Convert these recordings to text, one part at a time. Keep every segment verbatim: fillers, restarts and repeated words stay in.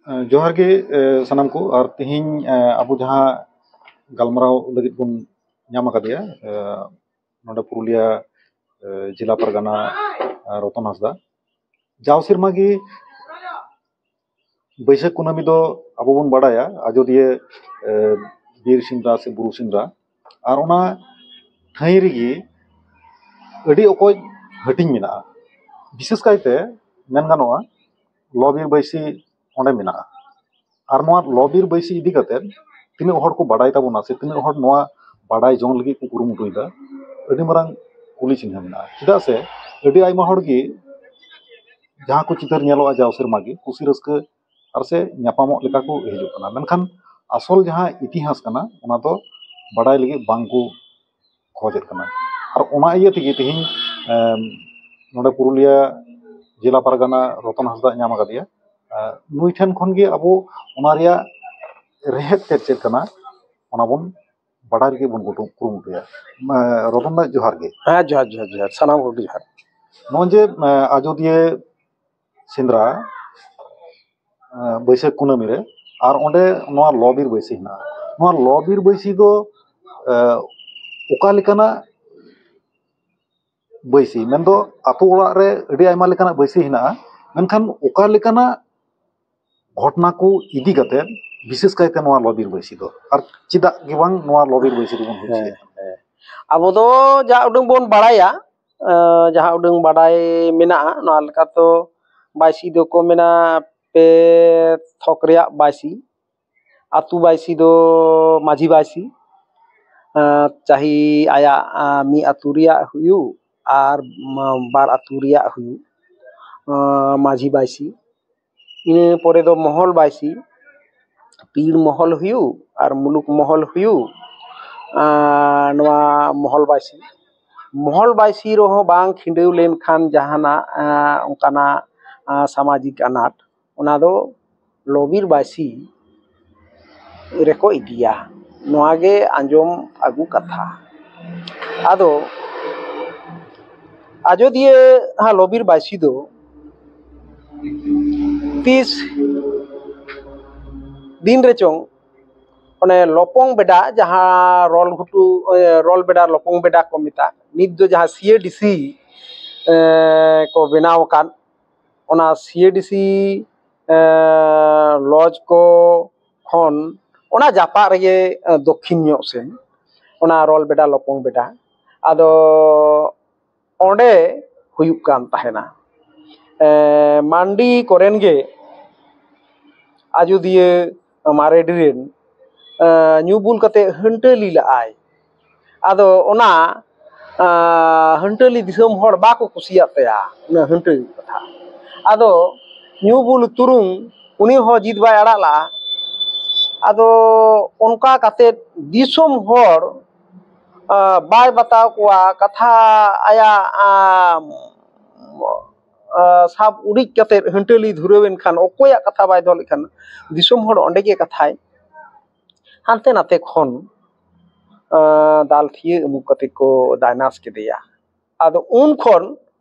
ᱡᱚᱦᱟᱨ ᱜᱮ ᱥᱟᱱᱟᱢ ᱠᱚ᱾ ᱟᱨ ᱛᱮᱦᱮᱧ ᱟᱵᱚ ᱡᱟᱦᱟᱸ ᱜᱟᱞᱢᱟᱨᱟᱣ ᱞᱟᱹᱜᱤᱫ ᱵᱚᱱ ᱧᱟᱢ ᱟᱠᱟᱫᱮᱭᱟ ᱱᱚᱰᱮ ᱯᱩᱨᱩᱞᱤᱭᱟᱹ ᱡᱮᱞᱟ ᱯᱟᱨᱜᱟᱱᱟ ᱨᱚᱛᱚᱱ ᱦᱟᱸᱥᱫᱟ᱾ ᱡᱟᱣ ᱥᱮᱨᱢᱟ ᱜᱮ ᱵᱟᱹᱭᱥᱟᱹᱠᱷ ᱠᱩᱱᱟᱹᱢᱤ ᱫᱚ ᱟᱵᱚ ᱵᱚᱱ ᱵᱟᱲᱟᱭᱟ ᱟᱡᱚᱫᱤᱭᱟᱹ ᱵᱤᱨ ᱥᱮᱸᱫᱽᱨᱟ ᱥᱮ ᱵᱩᱨᱩ ᱥᱮᱸᱫᱽᱨᱟ, ᱟᱨ ᱚᱱᱟ ᱴᱷᱟᱹᱭ ᱨᱮᱜᱮ ᱟᱹᱰᱤ ᱚᱠᱚᱡ ᱦᱟᱹᱴᱤᱧ ᱢᱮᱱᱟᱜᱼᱟ᱾ ᱵᱤᱥᱮᱥ ᱠᱟᱭᱛᱮ ᱢᱮᱱ ᱜᱟᱱᱚᱜᱼᱟ ᱞᱚ ᱵᱤᱨ ᱵᱟᱹᱭᱥᱤ ᱚᱸᱰᱮ ᱢᱮᱱᱟᱜᱼᱟ᱾ ᱟᱨ ᱱᱚᱣᱟ ᱞᱚ ᱵᱤᱨ ᱵᱟᱹᱭᱥᱤ ᱤᱫᱤ ᱠᱟᱛᱮ ᱛᱤᱱᱟᱹᱜ ᱦᱚᱲ ᱠᱚ ᱵᱟᱰᱟᱭ ᱛᱟᱵᱚᱱᱟ ᱥᱮ ᱛᱤᱱᱟᱹᱜ ᱦᱚᱲ ᱱᱚᱣᱟ ᱵᱟᱰᱟᱭ ᱡᱚᱝ ᱞᱟᱹᱜᱤᱫ ᱠᱚ ᱠᱩᱨᱩᱢᱩᱴᱩᱭᱮᱫᱟ, ᱟᱹᱰᱤ ᱢᱟᱨᱟᱝ ᱠᱩᱞᱤ ᱪᱤᱱᱦᱟᱹ ᱢᱮᱱᱟᱜᱼᱟ᱾ ᱪᱮᱫᱟᱜ ᱥᱮ ᱟᱹᱰᱤ ᱟᱭᱢᱟ ᱦᱚᱲ ᱜᱮ ᱡᱟᱦᱟᱸ ᱠᱚ ᱪᱤᱛᱟᱹᱨ ᱧᱮᱞᱚᱜᱼᱟ ᱡᱟᱣ ᱥᱮᱨᱢᱟ ᱜᱮ ᱠᱩᱥᱤ ᱨᱟᱹᱥᱠᱟᱹ ᱟᱨ ᱥᱮ ᱧᱟᱯᱟᱢᱚᱜ ᱞᱮᱠᱟ ᱠᱚ ᱦᱤᱡᱩᱜ ᱠᱟᱱᱟ, ᱢᱮᱱᱠᱷᱟᱱ ᱟᱥᱚᱞ ᱡᱟᱦᱟᱸ ᱤᱛᱤᱦᱟᱥ ᱠᱟᱱᱟ ᱚᱱᱟ ᱫᱚ ᱵᱟᱰᱟᱭ ᱞᱟᱹᱜᱤᱫ ᱵᱟᱝ ᱠᱚ ᱠᱷᱚᱡᱮᱫ ᱠᱟᱱᱟ᱾ ᱟᱨ ᱚᱱᱟ ᱤᱭᱟᱹ ᱛᱮᱜᱮ ᱛᱮᱦᱮᱧ ᱱᱚᱰᱮ ᱯᱩᱨᱩᱞᱤᱭᱟᱹ ᱡᱮᱞᱟ ᱯᱟᱨᱜᱟᱱᱟ ᱨᱚᱛᱚᱱ ᱦᱟᱸᱥᱫᱟ ᱧᱟᱢ ᱟᱠᱟᱫᱮᱭᱟ᱾ ᱱᱩᱭ ᱴᱷᱮᱱ ᱠᱷᱚᱱ ᱜᱮ ᱟᱵᱚ ᱚᱱᱟ ᱨᱮᱭᱟᱜ ᱨᱮᱦᱮᱫ ᱛᱮᱫ ᱪᱮᱫ ᱠᱟᱱᱟ ᱚᱱᱟ ᱵᱚᱱ ᱵᱟᱰᱟᱭ ᱞᱟᱹᱜᱤᱫ ᱵᱚᱱ ᱠᱩᱨᱩ- ᱠᱩᱨᱩᱢᱩᱴᱩᱭᱟ᱾ ᱨᱚᱛᱚᱱ ᱫᱟ, ᱡᱚᱦᱟᱨ ᱜᱮ᱾ ᱦᱮᱸ, ᱡᱚᱦᱟᱨ, ᱡᱚᱦᱟᱨ, ᱡᱚᱦᱟᱨ᱾ ᱥᱟᱱᱟᱢ ᱠᱚᱜᱮ ᱡᱚᱦᱟᱨ᱾ ᱱᱚᱜᱼᱚᱭ ᱡᱮ ᱟᱡᱚᱫᱤᱭᱟᱹ ᱥᱮᱸᱫᱽᱨᱟ ᱵᱟᱹᱭᱥᱟᱹᱠᱷ ᱠᱩᱱᱟᱹᱢᱤ ᱨᱮ, ᱟᱨ ᱚᱸᱰᱮ ᱱᱚᱣᱟ ᱞᱚ ᱵᱤᱨ ᱵᱟᱹᱭᱥᱤ ᱦᱮᱱᱟᱜᱼᱟ᱾ ᱱᱚᱣᱟ ᱞᱚ ᱵᱤᱨ ᱵᱟᱹᱭᱥᱤ ᱫᱚ ᱚᱠᱟ ᱞᱮᱠᱟᱱᱟᱜ ᱵᱟᱹᱭᱥᱤ? ᱢᱮᱱᱫᱚ ᱟᱛᱳ ᱚᱲᱟᱜ ᱨᱮ ᱟᱹᱰᱤ ᱟᱭᱢᱟ ᱞᱮᱠᱟᱱᱟᱜ ᱵᱟᱹᱭᱥᱤ ᱦᱮᱱᱟᱜᱼᱟ, ᱢᱮᱱᱠᱷᱟᱱ ᱚᱠᱟ ᱞᱮᱠᱟᱱᱟᱜ ᱜᱷᱚᱴᱚᱱᱟ ᱠᱚ ᱤᱫᱤ ᱠᱟᱛᱮ ᱵᱤᱥᱮᱥ ᱠᱟᱭᱛᱮ ᱱᱚᱣᱟ ᱞᱚ ᱵᱤᱨ ᱵᱟᱹᱭᱥᱤ ᱫᱚ, ᱟᱨ ᱪᱮᱫᱟᱜ ᱜᱮ ᱵᱟᱝ ᱱᱚᱣᱟ ᱞᱚ ᱵᱤᱨ ᱵᱟᱹᱭᱥᱤ ᱫᱚᱵᱚᱱ ᱦᱩᱭ ᱦᱮᱸ, ᱦᱚᱪᱚᱭᱟ? ᱦᱮᱸ᱾ ᱟᱵᱚ ᱫᱚ ᱡᱟ ᱩᱰᱟᱹᱝ ᱵᱚᱱ ᱵᱟᱲᱟᱭᱟ, ᱮᱸ, ᱡᱟᱦᱟᱸ ᱩᱰᱟᱹᱝ ᱵᱟᱰᱟᱭ ᱢᱮᱱᱟᱜᱼᱟ, ᱱᱚᱣᱟ ᱞᱮᱠᱟᱛᱮ ᱵᱟᱭᱥᱤ ᱫᱚᱠᱚ ᱢᱮᱱᱟ ᱯᱮ ᱛᱷᱚᱠ ᱨᱮᱭᱟᱜ ᱵᱟᱭᱥᱤ᱾ ᱟᱹᱛᱩ ᱵᱟᱭᱥᱤ ᱫᱚ ᱢᱟᱹᱡᱷᱤ ᱵᱟᱭᱥᱤ, ᱮᱸ, ᱪᱟᱹᱦᱤ ᱟᱭᱟᱜ, ᱮᱸ, ᱢᱤᱫ ᱟᱹᱛᱩ ᱨᱮᱭᱟᱜ ᱦᱩᱭᱩᱜ ᱟᱨ ᱢᱟ-, ᱵᱟᱨ ᱟᱹᱛᱩ ᱨᱮᱭᱟᱜ ᱦᱩᱭᱩᱜ, ᱮᱸ, ᱢᱟᱹᱡᱷᱤ ᱵᱟᱭᱥᱤ᱾ ᱤᱱᱟᱹ ᱯᱚᱨᱮ ᱫᱚ ᱢᱚᱦᱚᱞ ᱵᱟᱭᱥᱤ, ᱯᱤᱲ ᱢᱚᱦᱚᱞ ᱦᱩᱭᱩᱜ ᱟᱨ ᱢᱩᱞᱩᱠ ᱢᱚᱦᱚᱞ ᱦᱩᱭᱩᱜ, ᱟᱨ ᱱᱚᱣᱟ ᱢᱚᱦᱚᱞ ᱵᱟᱭᱥᱤ᱾ ᱢᱚᱦᱚᱞ ᱵᱟᱭᱥᱤ ᱨᱮᱦᱚᱸ ᱵᱟᱝ ᱠᱷᱤᱸᱰᱟᱹᱣ ᱞᱮᱱᱠᱷᱟᱱ ᱡᱟᱦᱟᱱᱟᱜ, ᱟᱸ, ᱚᱱᱠᱟᱱᱟᱜ, ᱟᱸ, ᱥᱟᱢᱟᱡᱤᱠ ᱟᱱᱟᱴ, ᱚᱱᱟ ᱫᱚ ᱞᱚᱵᱤᱨ ᱵᱟᱭᱥᱤ ᱨᱮᱠᱚ ᱤᱫᱤᱭᱟ᱾ ᱱᱚᱣᱟ ᱜᱮ ᱟᱸᱡᱚᱢ ᱟᱹᱜᱩ ᱠᱟᱛᱷᱟ᱾ ᱟᱫᱚ ᱟᱡᱚᱫᱤᱭᱟᱹ ᱦᱟᱸ ᱞᱚᱵᱤᱨ ᱵᱟᱭᱥᱤ ᱫᱚ ᱛᱤᱥ ᱫᱤᱱ ᱨᱮᱪᱚᱝ ᱚᱱᱮ ᱞᱚᱯᱚᱝ ᱵᱮᱰᱟ, ᱡᱟᱦᱟᱸ ᱨᱚᱞ ᱜᱷᱩᱴᱩ, ᱮ, ᱨᱚᱞ ᱵᱮᱰᱟ, ᱞᱚᱯᱚᱝ ᱵᱮᱰᱟ ᱠᱚ ᱢᱮᱛᱟᱜ, ᱱᱤᱛ ᱫᱚ ᱡᱟᱦᱟᱸ ᱥᱤ ᱮ ᱰᱤ ᱥᱤ, ᱮ, ᱠᱚ ᱵᱮᱱᱟᱣ ᱟᱠᱟᱫ, ᱚᱱᱟ ᱥᱤ ᱮ ᱰᱤ ᱥᱤ, ᱮ, ᱞᱚᱡᱽ ᱠᱚ ᱠᱷᱚᱱ ᱚᱱᱟ ᱡᱟᱯᱟᱜ ᱨᱮᱜᱮ, ᱮ, ᱫᱚᱠᱠᱷᱤᱱ ᱧᱚᱜ ᱥᱮᱱ ᱚᱱᱟ ᱨᱚᱞ ᱵᱮᱰᱟ, ᱞᱚᱯᱚᱝ ᱵᱮᱰᱟ᱾ ᱟᱫᱚ ᱚᱸᱰᱮ ᱦᱩᱭᱩᱜ ᱠᱟᱱ ᱛᱟᱦᱮᱱᱟ᱾ ᱮ, ᱢᱟᱱᱰᱤ ᱠᱚᱨᱮᱱ ᱜᱮ ᱟᱡᱳᱫᱤᱭᱟᱹ ᱢᱟᱨᱮᱰᱤ ᱨᱮᱱ, ᱮ, ᱧᱩ ᱵᱩᱞ ᱠᱟᱛᱮ ᱦᱟᱹᱱᱴᱟᱹᱞᱤ ᱞᱟᱜᱼᱟᱭ᱾ ᱟᱫᱚ ᱚᱱᱟ, ᱮ, ᱦᱟᱹᱱᱴᱟᱹᱞᱤ ᱫᱤᱥᱚᱢ ᱦᱚᱲ ᱵᱟᱠᱚ ᱠᱩᱥᱤᱭᱟᱜ ᱛᱟᱭᱟ, ᱚᱱᱟ ᱦᱟᱹᱱᱴᱟᱹᱞᱤ ᱠᱟᱛᱷᱟ᱾ ᱟᱫᱚ ᱧᱩ ᱵᱩᱞ ᱛᱩᱨᱩᱢ ᱩᱱᱤ ᱦᱚᱸ ᱡᱤᱫ ᱵᱟᱭ ᱟᱲᱟᱜ ᱞᱟᱜᱼᱟ᱾ ᱟᱫᱚ ᱚᱱᱠᱟ ᱠᱟᱛᱮ ᱫᱤᱥᱚᱢ ᱦᱚᱲ, ᱮ, ᱵᱟᱭ ᱵᱟᱛᱟᱣ ᱠᱚᱣᱟ, ᱠᱟᱛᱷᱟ ᱟᱭᱟᱜ, ᱟ, ᱟ, ᱥᱟᱵ ᱩᱨᱤᱡ ᱠᱟᱛᱮ ᱦᱟᱹᱱᱴᱟᱹᱞᱤ ᱫᱷᱩᱨᱟᱹᱣ ᱮᱱ ᱠᱷᱟᱱ, ᱚᱠᱚᱭᱟᱜ ᱠᱟᱛᱷᱟ ᱵᱟᱭ ᱫᱚᱦᱚ ᱞᱮᱠᱷᱟᱱ, ᱫᱤᱥᱚᱢ ᱦᱚᱲ ᱚᱸᱰᱮ ᱜᱮ ᱠᱟᱛᱷᱟᱭ ᱦᱟᱱᱛᱮ ᱱᱟᱛᱮ ᱠᱷᱚᱱ, ᱟ, ᱫᱟᱞ ᱛᱷᱤᱭᱟᱹ ᱟᱹᱢᱩ ᱠᱟᱛᱮ ᱠᱚ ᱫᱟᱭᱱᱟᱥ ᱠᱮᱫᱮᱭᱟ᱾ ᱟᱫᱚ ᱩᱱ ᱠᱷᱚᱱ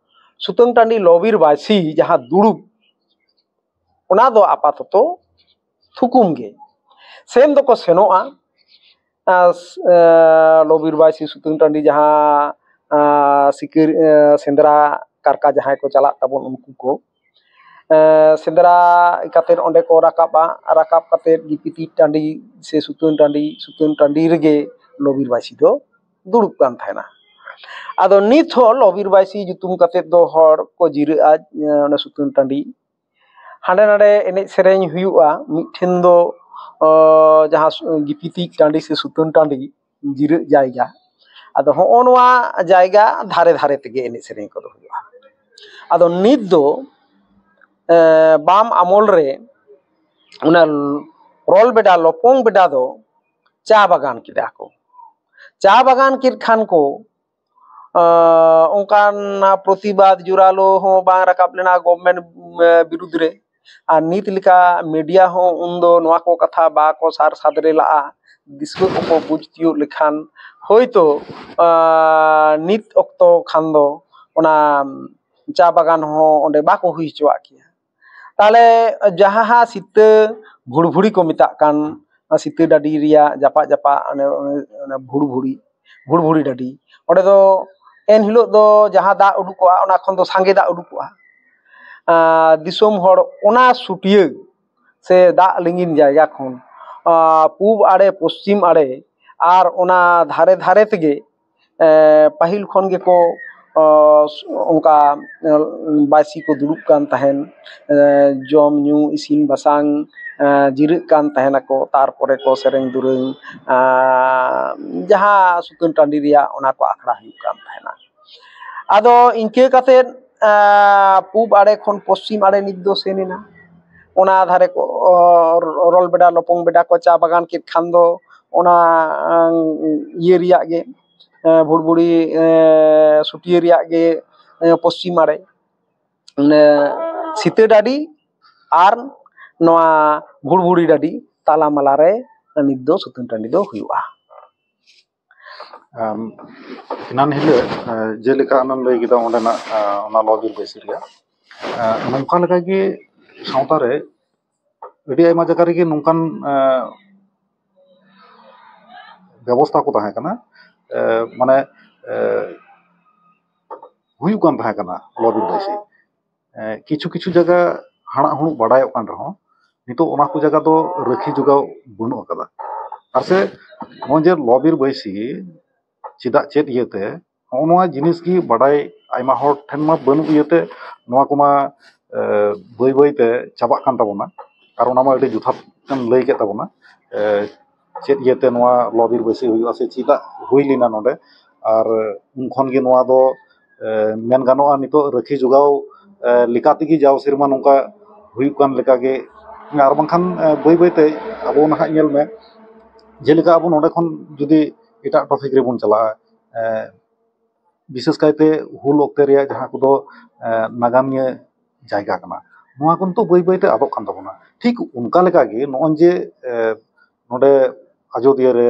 ᱥᱩᱛᱟᱹᱱ ᱴᱟᱺᱰᱤ ᱞᱚᱵᱤᱨ ᱵᱟᱭᱥᱤ ᱡᱟᱦᱟᱸ ᱫᱩᱲᱩᱵ, ᱚᱱᱟ ᱫᱚ ᱟᱯᱟᱛᱚᱛᱚ ᱛᱷᱩᱠᱩᱢ ᱜᱮ᱾ ᱥᱮᱱ ᱫᱚᱠᱚ ᱥᱮᱱᱚᱜᱼᱟ, ᱟ, ᱥ-, ᱟ, ᱞᱚᱵᱤᱨ ᱵᱟᱭᱥᱤ ᱥᱩᱛᱟᱹᱱ ᱴᱟᱺᱰᱤ ᱡᱟᱦᱟᱸ, ᱟ, ᱥᱤᱠᱟᱹᱨ, ᱟ, ᱥᱮᱸᱫᱽᱨᱟ ᱠᱟᱨᱠᱟ ᱡᱟᱦᱟᱸᱭ ᱠᱚ ᱪᱟᱞᱟᱜ ᱛᱟᱵᱚᱱ ᱩᱱᱠᱩ ᱠᱚ, ᱮ, ᱥᱮᱸᱫᱽᱨᱟ ᱠᱟᱛᱮᱫ ᱚᱸᱰᱮ ᱠᱚ ᱨᱟᱠᱟᱵᱼᱟ᱾ ᱨᱟᱠᱟᱵ ᱠᱟᱛᱮᱫ ᱜᱤᱯᱤᱛᱤᱡ ᱴᱟᱺᱰᱤ ᱥᱮ ᱥᱩᱛᱟᱹᱱ ᱴᱟᱺᱰᱤ, ᱥᱩᱛᱟᱹᱱ ᱴᱟᱺᱰᱤ ᱨᱮᱜᱮ ᱞᱚᱵᱤᱨ ᱵᱟᱭᱥᱤ ᱫᱚ ᱫᱩᱲᱩᱵ ᱠᱟᱱ ᱛᱟᱦᱮᱱᱟ᱾ ᱟᱫᱚ ᱱᱤᱛ ᱦᱚᱸ ᱞᱚᱵᱤᱨ ᱵᱟᱭᱥᱤ ᱧᱩᱛᱩᱢ ᱠᱟᱛᱮᱫ ᱫᱚ ᱦᱚᱲ ᱠᱚ ᱡᱤᱨᱟᱹᱜᱼᱟ, ᱮ, ᱚᱱᱟ ᱥᱩᱛᱟᱹᱱ ᱴᱟᱺᱰᱤ᱾ ᱦᱟᱸᱰᱮ ᱱᱟᱰᱮ ᱮᱱᱮᱡ ᱥᱮᱨᱮᱧ ᱦᱩᱭᱩᱜᱼᱟ᱾ ᱢᱤᱫᱴᱷᱮᱱ ᱫᱚ, ᱚ, ᱡᱟᱦᱟᱸ ᱥᱩ-, ᱜᱤᱯᱤᱛᱤᱡ ᱴᱟᱺᱰᱤ ᱥᱮ ᱥᱩᱛᱟᱹᱱ ᱴᱟᱺᱰᱤ ᱡᱤᱨᱟᱹᱜ ᱡᱟᱭᱜᱟ᱾ ᱟᱫᱚ ᱦᱚᱸᱜᱼᱚ ᱱᱚᱣᱟ ᱡᱟᱭᱜᱟ ᱫᱷᱟᱨᱮ ᱫᱷᱟᱨᱮ ᱛᱮᱜᱮ ᱮᱱᱮᱡ ᱥᱮᱨᱮᱧ ᱠᱚᱫᱚ ᱦᱩᱭᱩᱜᱼᱟ᱾ ᱟᱫᱚ ᱱᱤᱛ ᱫᱚ, ᱮ, ᱵᱟᱢ ᱟᱢᱚᱞ ᱨᱮ ᱚᱱᱟ ᱨᱚᱞ ᱵᱮᱰᱟ, ᱞᱚᱯᱚᱝ ᱵᱮᱰᱟ ᱫᱚ ᱪᱟ ᱵᱟᱜᱟᱱ ᱠᱮᱫᱟ ᱠᱚ᱾ ᱪᱟ ᱵᱟᱜᱟᱱ ᱠᱮᱫ ᱠᱷᱟᱱ ᱠᱚ, ᱟᱸ, ᱚᱱᱠᱟᱱ ᱯᱨᱚᱛᱤᱵᱟᱫ ᱡᱳᱨᱟᱞᱳ ᱦᱚᱸ ᱵᱟᱝ ᱨᱟᱠᱟᱵ ᱞᱮᱱᱟ ᱜᱚᱵᱷᱢᱮᱱᱴ, ᱮ, ᱵᱤᱨᱩᱫᱽ ᱨᱮ᱾ ᱟᱨ ᱱᱤᱛ ᱞᱮᱠᱟ ᱢᱤᱰᱤᱭᱟ ᱦᱚᱸ ᱩᱱᱫᱚ ᱱᱚᱣᱟ ᱠᱚ ᱠᱟᱛᱷᱟ ᱵᱟᱠᱚ ᱥᱟᱨ ᱥᱟᱫᱽᱨᱮ ᱞᱟᱜᱼᱟ᱾ ᱫᱤᱥᱩᱣᱟᱹ ᱠᱚᱠᱚ ᱵᱩᱡᱽ ᱛᱤᱭᱳᱜ ᱞᱮᱠᱷᱟᱱ ᱦᱳᱭᱛᱳ, ᱟᱸ, ᱱᱤᱛ ᱚᱠᱛᱚ ᱠᱷᱟᱱ ᱫᱚ ᱚᱱᱟ ᱪᱟ ᱵᱟᱜᱟᱱ ᱦᱚᱸ ᱚᱸᱰᱮ ᱵᱟᱠᱚ ᱦᱩᱭ ᱦᱚᱪᱚᱣᱟᱜ ᱠᱮᱭᱟ᱾ ᱛᱟᱦᱞᱮ ᱡᱟᱦᱟᱸ ᱥᱤᱛᱟᱹ ᱵᱷᱩᱲᱵᱷᱩᱲᱤ ᱠᱚ ᱢᱮᱛᱟᱜ ᱠᱟᱱ, ᱚᱱᱟ ᱥᱤᱛᱟᱹ ᱰᱟᱹᱰᱤ ᱨᱮᱭᱟᱜ ᱡᱟᱯᱟᱜ ᱡᱟᱯᱟᱜ ᱚᱱᱮ, ᱚᱱᱮ, ᱚᱱᱮ ᱵᱷᱩᱲᱵᱷᱩᱲᱤ, ᱵᱷᱩᱲᱵᱷᱩᱲᱤ ᱰᱟᱹᱰᱤ, ᱚᱸᱰᱮ ᱫᱚ ᱮᱱ ᱦᱤᱞᱳᱜ ᱫᱚ ᱡᱟᱦᱟᱸ ᱫᱟᱜ ᱩᱰᱩᱠᱚᱜᱼᱟ, ᱚᱱᱟ ᱠᱷᱚᱱ ᱫᱚ ᱥᱟᱸᱜᱮ ᱫᱟᱜ ᱩᱰᱩᱠᱚᱜᱼᱟ᱾ ᱟᱨ ᱫᱤᱥᱚᱢ ᱦᱚᱲ ᱚᱱᱟ ᱥᱩᱴᱭᱟᱹ ᱥᱮ ᱫᱟᱜ ᱞᱤᱸᱜᱤᱱ ᱡᱟᱭᱜᱟ ᱠᱷᱚᱱ, ᱟᱨ ᱯᱩᱵ ᱟᱲᱮ, ᱯᱚᱥᱪᱤᱢ ᱟᱲᱮ ᱟᱨ ᱚᱱᱟ ᱫᱷᱟᱨᱮ ᱫᱷᱟᱨᱮ ᱛᱮᱜᱮ, ᱮ, ᱯᱟᱹᱦᱤᱞ ᱠᱷᱚᱱ ᱜᱮᱠᱚ, ᱚ, ᱚᱱᱠᱟ, ᱮ, ᱵᱟᱭᱥᱤ ᱠᱚ ᱫᱩᱲᱩᱵ ᱠᱟᱱ ᱛᱟᱦᱮᱱ, ᱮ, ᱡᱚᱢ ᱧᱩ, ᱤᱥᱤᱱ ᱵᱟᱥᱟᱝ, ᱮ, ᱡᱤᱨᱟᱹᱜ ᱠᱟᱱ ᱛᱟᱦᱮᱱᱟᱠᱚ, ᱛᱟᱨᱯᱚᱨᱮ ᱠᱚ ᱥᱮᱨᱮᱧ ᱫᱩᱨᱟᱹᱝ, ᱮ, ᱡᱟᱦᱟᱸ ᱥᱩᱛᱟᱹᱱ ᱴᱟᱺᱰᱤ ᱨᱮᱭᱟᱜ ᱚᱱᱟ ᱠᱚ ᱟᱠᱷᱲᱟ ᱦᱩᱭᱩᱜ ᱠᱟᱱ ᱛᱟᱦᱮᱱᱟ᱾ ᱟᱫᱚ ᱤᱱᱠᱟᱹ ᱠᱟᱛᱮᱫ, ᱮ, ᱯᱩᱵ ᱟᱲᱮ ᱠᱷᱚᱱ ᱯᱚᱥᱪᱤᱢ ᱟᱲᱮ ᱱᱤᱛ ᱫᱚ ᱥᱮᱱ ᱮᱱᱟ᱾ ᱚᱱᱟ ᱫᱷᱟᱨᱮ ᱠᱚ, ᱚ, ᱨᱚᱞ ᱵᱮᱰᱟ, ᱞᱚᱯᱚᱝ ᱵᱮᱰᱟ ᱠᱚ ᱪᱟ ᱵᱟᱜᱟᱱ ᱠᱮᱫ ᱠᱷᱟᱱ ᱫᱚ ᱚᱱᱟ, ᱮ, ᱤᱭᱟᱹ ᱨᱮᱭᱟᱜ ᱜᱮ, ᱮ, ᱵᱷᱩᱲᱵᱷᱩᱲᱤ, ᱮ, ᱥᱩᱴᱭᱟᱹ ᱨᱮᱭᱟᱜ ᱜᱮ, ᱮ, ᱯᱚᱥᱪᱤᱢ ᱟᱲᱮ, ᱚᱱᱮ ᱥᱤᱛᱟᱹ ᱰᱟᱹᱰᱤ ᱟᱨ ᱱᱚᱣᱟ ᱵᱷᱩᱲᱵᱷᱩᱲᱤ ᱰᱟᱹᱰᱤ ᱛᱟᱞᱟ ᱢᱟᱞᱟ ᱨᱮ ᱱᱤᱛ ᱫᱚ ᱥᱩᱛᱟᱹᱱ ᱴᱟᱺᱰᱤ ᱫᱚ ᱦᱩᱭᱩᱜᱼᱟ᱾ ᱟᱢ, ᱮᱱᱟᱱ ᱦᱤᱞᱳᱜ, ᱮ, ᱡᱮᱞᱮᱠᱟ ᱟᱢᱮᱢ ᱞᱟᱹᱭ ᱠᱮᱫᱟ ᱚᱸᱰᱮᱱᱟᱜ, ᱮ, ᱚᱱᱟ ᱞᱚ ᱵᱤᱨ ᱵᱟᱹᱭᱥᱤ ᱨᱮᱭᱟᱜ, ᱮ, ᱱᱚᱝᱠᱟ ᱞᱮᱠᱟᱜᱮ ᱥᱟᱶᱛᱟ ᱨᱮ ᱟᱹᱰᱤ ᱟᱭᱢᱟ ᱡᱟᱭᱜᱟ ᱨᱮᱜᱮ ᱱᱚᱝᱠᱟᱱ, ᱮ, ᱵᱮᱵᱚᱥᱛᱷᱟ ᱠᱚ ᱛᱟᱦᱮᱸ ᱠᱟᱱᱟ, ᱮ, ᱢᱟᱱᱮ, ᱮ, ᱦᱩᱭᱩᱜ ᱠᱟᱱ ᱛᱟᱦᱮᱸ ᱠᱟᱱᱟ ᱞᱚ ᱵᱤᱨ ᱵᱟᱹᱭᱥᱤ᱾ ᱮ, ᱠᱤᱪᱷᱩ ᱠᱤᱪᱷᱩ ᱡᱟᱭᱜᱟ ᱦᱟᱲᱟᱜ ᱦᱩᱲᱩᱜ ᱵᱟᱰᱟᱭᱚᱜ ᱠᱟᱱ ᱨᱮᱦᱚᱸ, ᱱᱤᱛᱚᱜ ᱚᱱᱟ ᱠᱚ ᱡᱟᱭᱜᱟ ᱫᱚ ᱨᱟᱹᱠᱷᱤ ᱡᱚᱜᱟᱣ ᱵᱟᱹᱱᱩᱜ ᱟᱠᱟᱫᱟ᱾ ᱟᱨ ᱥᱮ ᱱᱚᱜᱼᱚᱭ ᱡᱮ ᱞᱚ ᱵᱤᱨ ᱵᱟᱹᱭᱥᱤ ᱪᱮᱫᱟᱜ ᱪᱮᱫ ᱤᱭᱟᱹᱛᱮ, ᱱᱚᱜᱼᱚ ᱱᱚᱣᱟ ᱡᱤᱱᱤᱥ ᱜᱮ ᱵᱟᱰᱟᱭ ᱟᱭᱢᱟ ᱦᱚᱲ ᱴᱷᱮᱱ ᱢᱟ ᱵᱟᱹᱱᱩᱜ ᱤᱭᱟᱹᱛᱮ ᱱᱚᱣᱟ ᱠᱚᱢᱟ, ᱮ, ᱵᱟᱹᱭ ᱵᱟᱹᱭ ᱛᱮ ᱪᱟᱵᱟᱜ ᱠᱟᱱ ᱛᱟᱵᱚᱱᱟ᱾ ᱟᱨ ᱚᱱᱟ ᱢᱟ ᱟᱹᱰᱤ ᱡᱚᱛᱷᱟᱛ ᱮᱢ ᱞᱟᱹᱭ ᱠᱮᱫ ᱛᱟᱵᱚᱱᱟ᱾ ᱮ, ᱪᱮᱫ ᱤᱭᱟᱹᱛᱮ ᱱᱚᱣᱟ ᱞᱚ ᱵᱤᱨ ᱵᱟᱹᱭᱥᱤ ᱦᱩᱭᱩᱜᱼᱟ ᱥᱮ ᱪᱮᱫᱟᱜ ᱦᱩᱭ ᱞᱮᱱᱟ ᱱᱚᱰᱮ? ᱟᱨ ᱩᱱ ᱠᱷᱚᱱ ᱜᱮ ᱱᱚᱣᱟ ᱫᱚ, ᱮ, ᱢᱮᱱ ᱜᱟᱱᱚᱜᱼᱟ ᱱᱤᱛᱚᱜ ᱨᱟᱹᱠᱷᱤ ᱡᱚᱜᱟᱣ, ᱮ, ᱞᱮᱠᱟ ᱛᱮᱜᱮ ᱡᱟᱣ ᱥᱮᱨᱢᱟ ᱱᱚᱝᱠᱟ ᱦᱩᱭᱩᱜ ᱠᱟᱱ ᱞᱮᱠᱟᱜᱮ᱾ ᱟᱨ ᱵᱟᱝᱠᱷᱟᱱ, ᱮ, ᱵᱟᱹᱭ ᱵᱟᱹᱭᱛᱮ ᱟᱵᱚ ᱱᱟᱦᱟᱜ ᱧᱮᱞ ᱢᱮ, ᱡᱮᱞᱮᱠᱟ ᱟᱵᱚ ᱱᱚᱰᱮ ᱠᱷᱚᱱ ᱡᱩᱫᱤ ᱮᱴᱟᱜ ᱴᱚᱯᱤᱠ ᱨᱮᱵᱚᱱ ᱪᱟᱞᱟᱜᱼᱟ, ᱮ, ᱵᱤᱥᱮᱥ ᱠᱟᱭᱛᱮ ᱦᱩᱞ ᱚᱠᱛᱮ ᱨᱮᱭᱟᱜ ᱡᱟᱦᱟᱸ ᱠᱚᱫᱚ, ᱮ, ᱱᱟᱜᱟᱢᱤᱭᱟᱹ ᱡᱟᱭᱜᱟ ᱠᱟᱱᱟ, ᱱᱚᱣᱟ ᱠᱚ ᱱᱤᱛᱚᱜ ᱵᱟᱹᱭ ᱵᱟᱹᱭᱛᱮ ᱟᱫᱚᱜ ᱠᱟᱱ ᱛᱟᱵᱚᱱᱟ᱾ ᱴᱷᱤᱠ ᱚᱱᱠᱟ ᱞᱮᱠᱟᱜᱮ ᱱᱚᱜᱼᱚᱭ ᱡᱮ, ᱮ, ᱱᱚᱰᱮ ᱟᱡᱚᱫᱤᱭᱟᱹ ᱨᱮ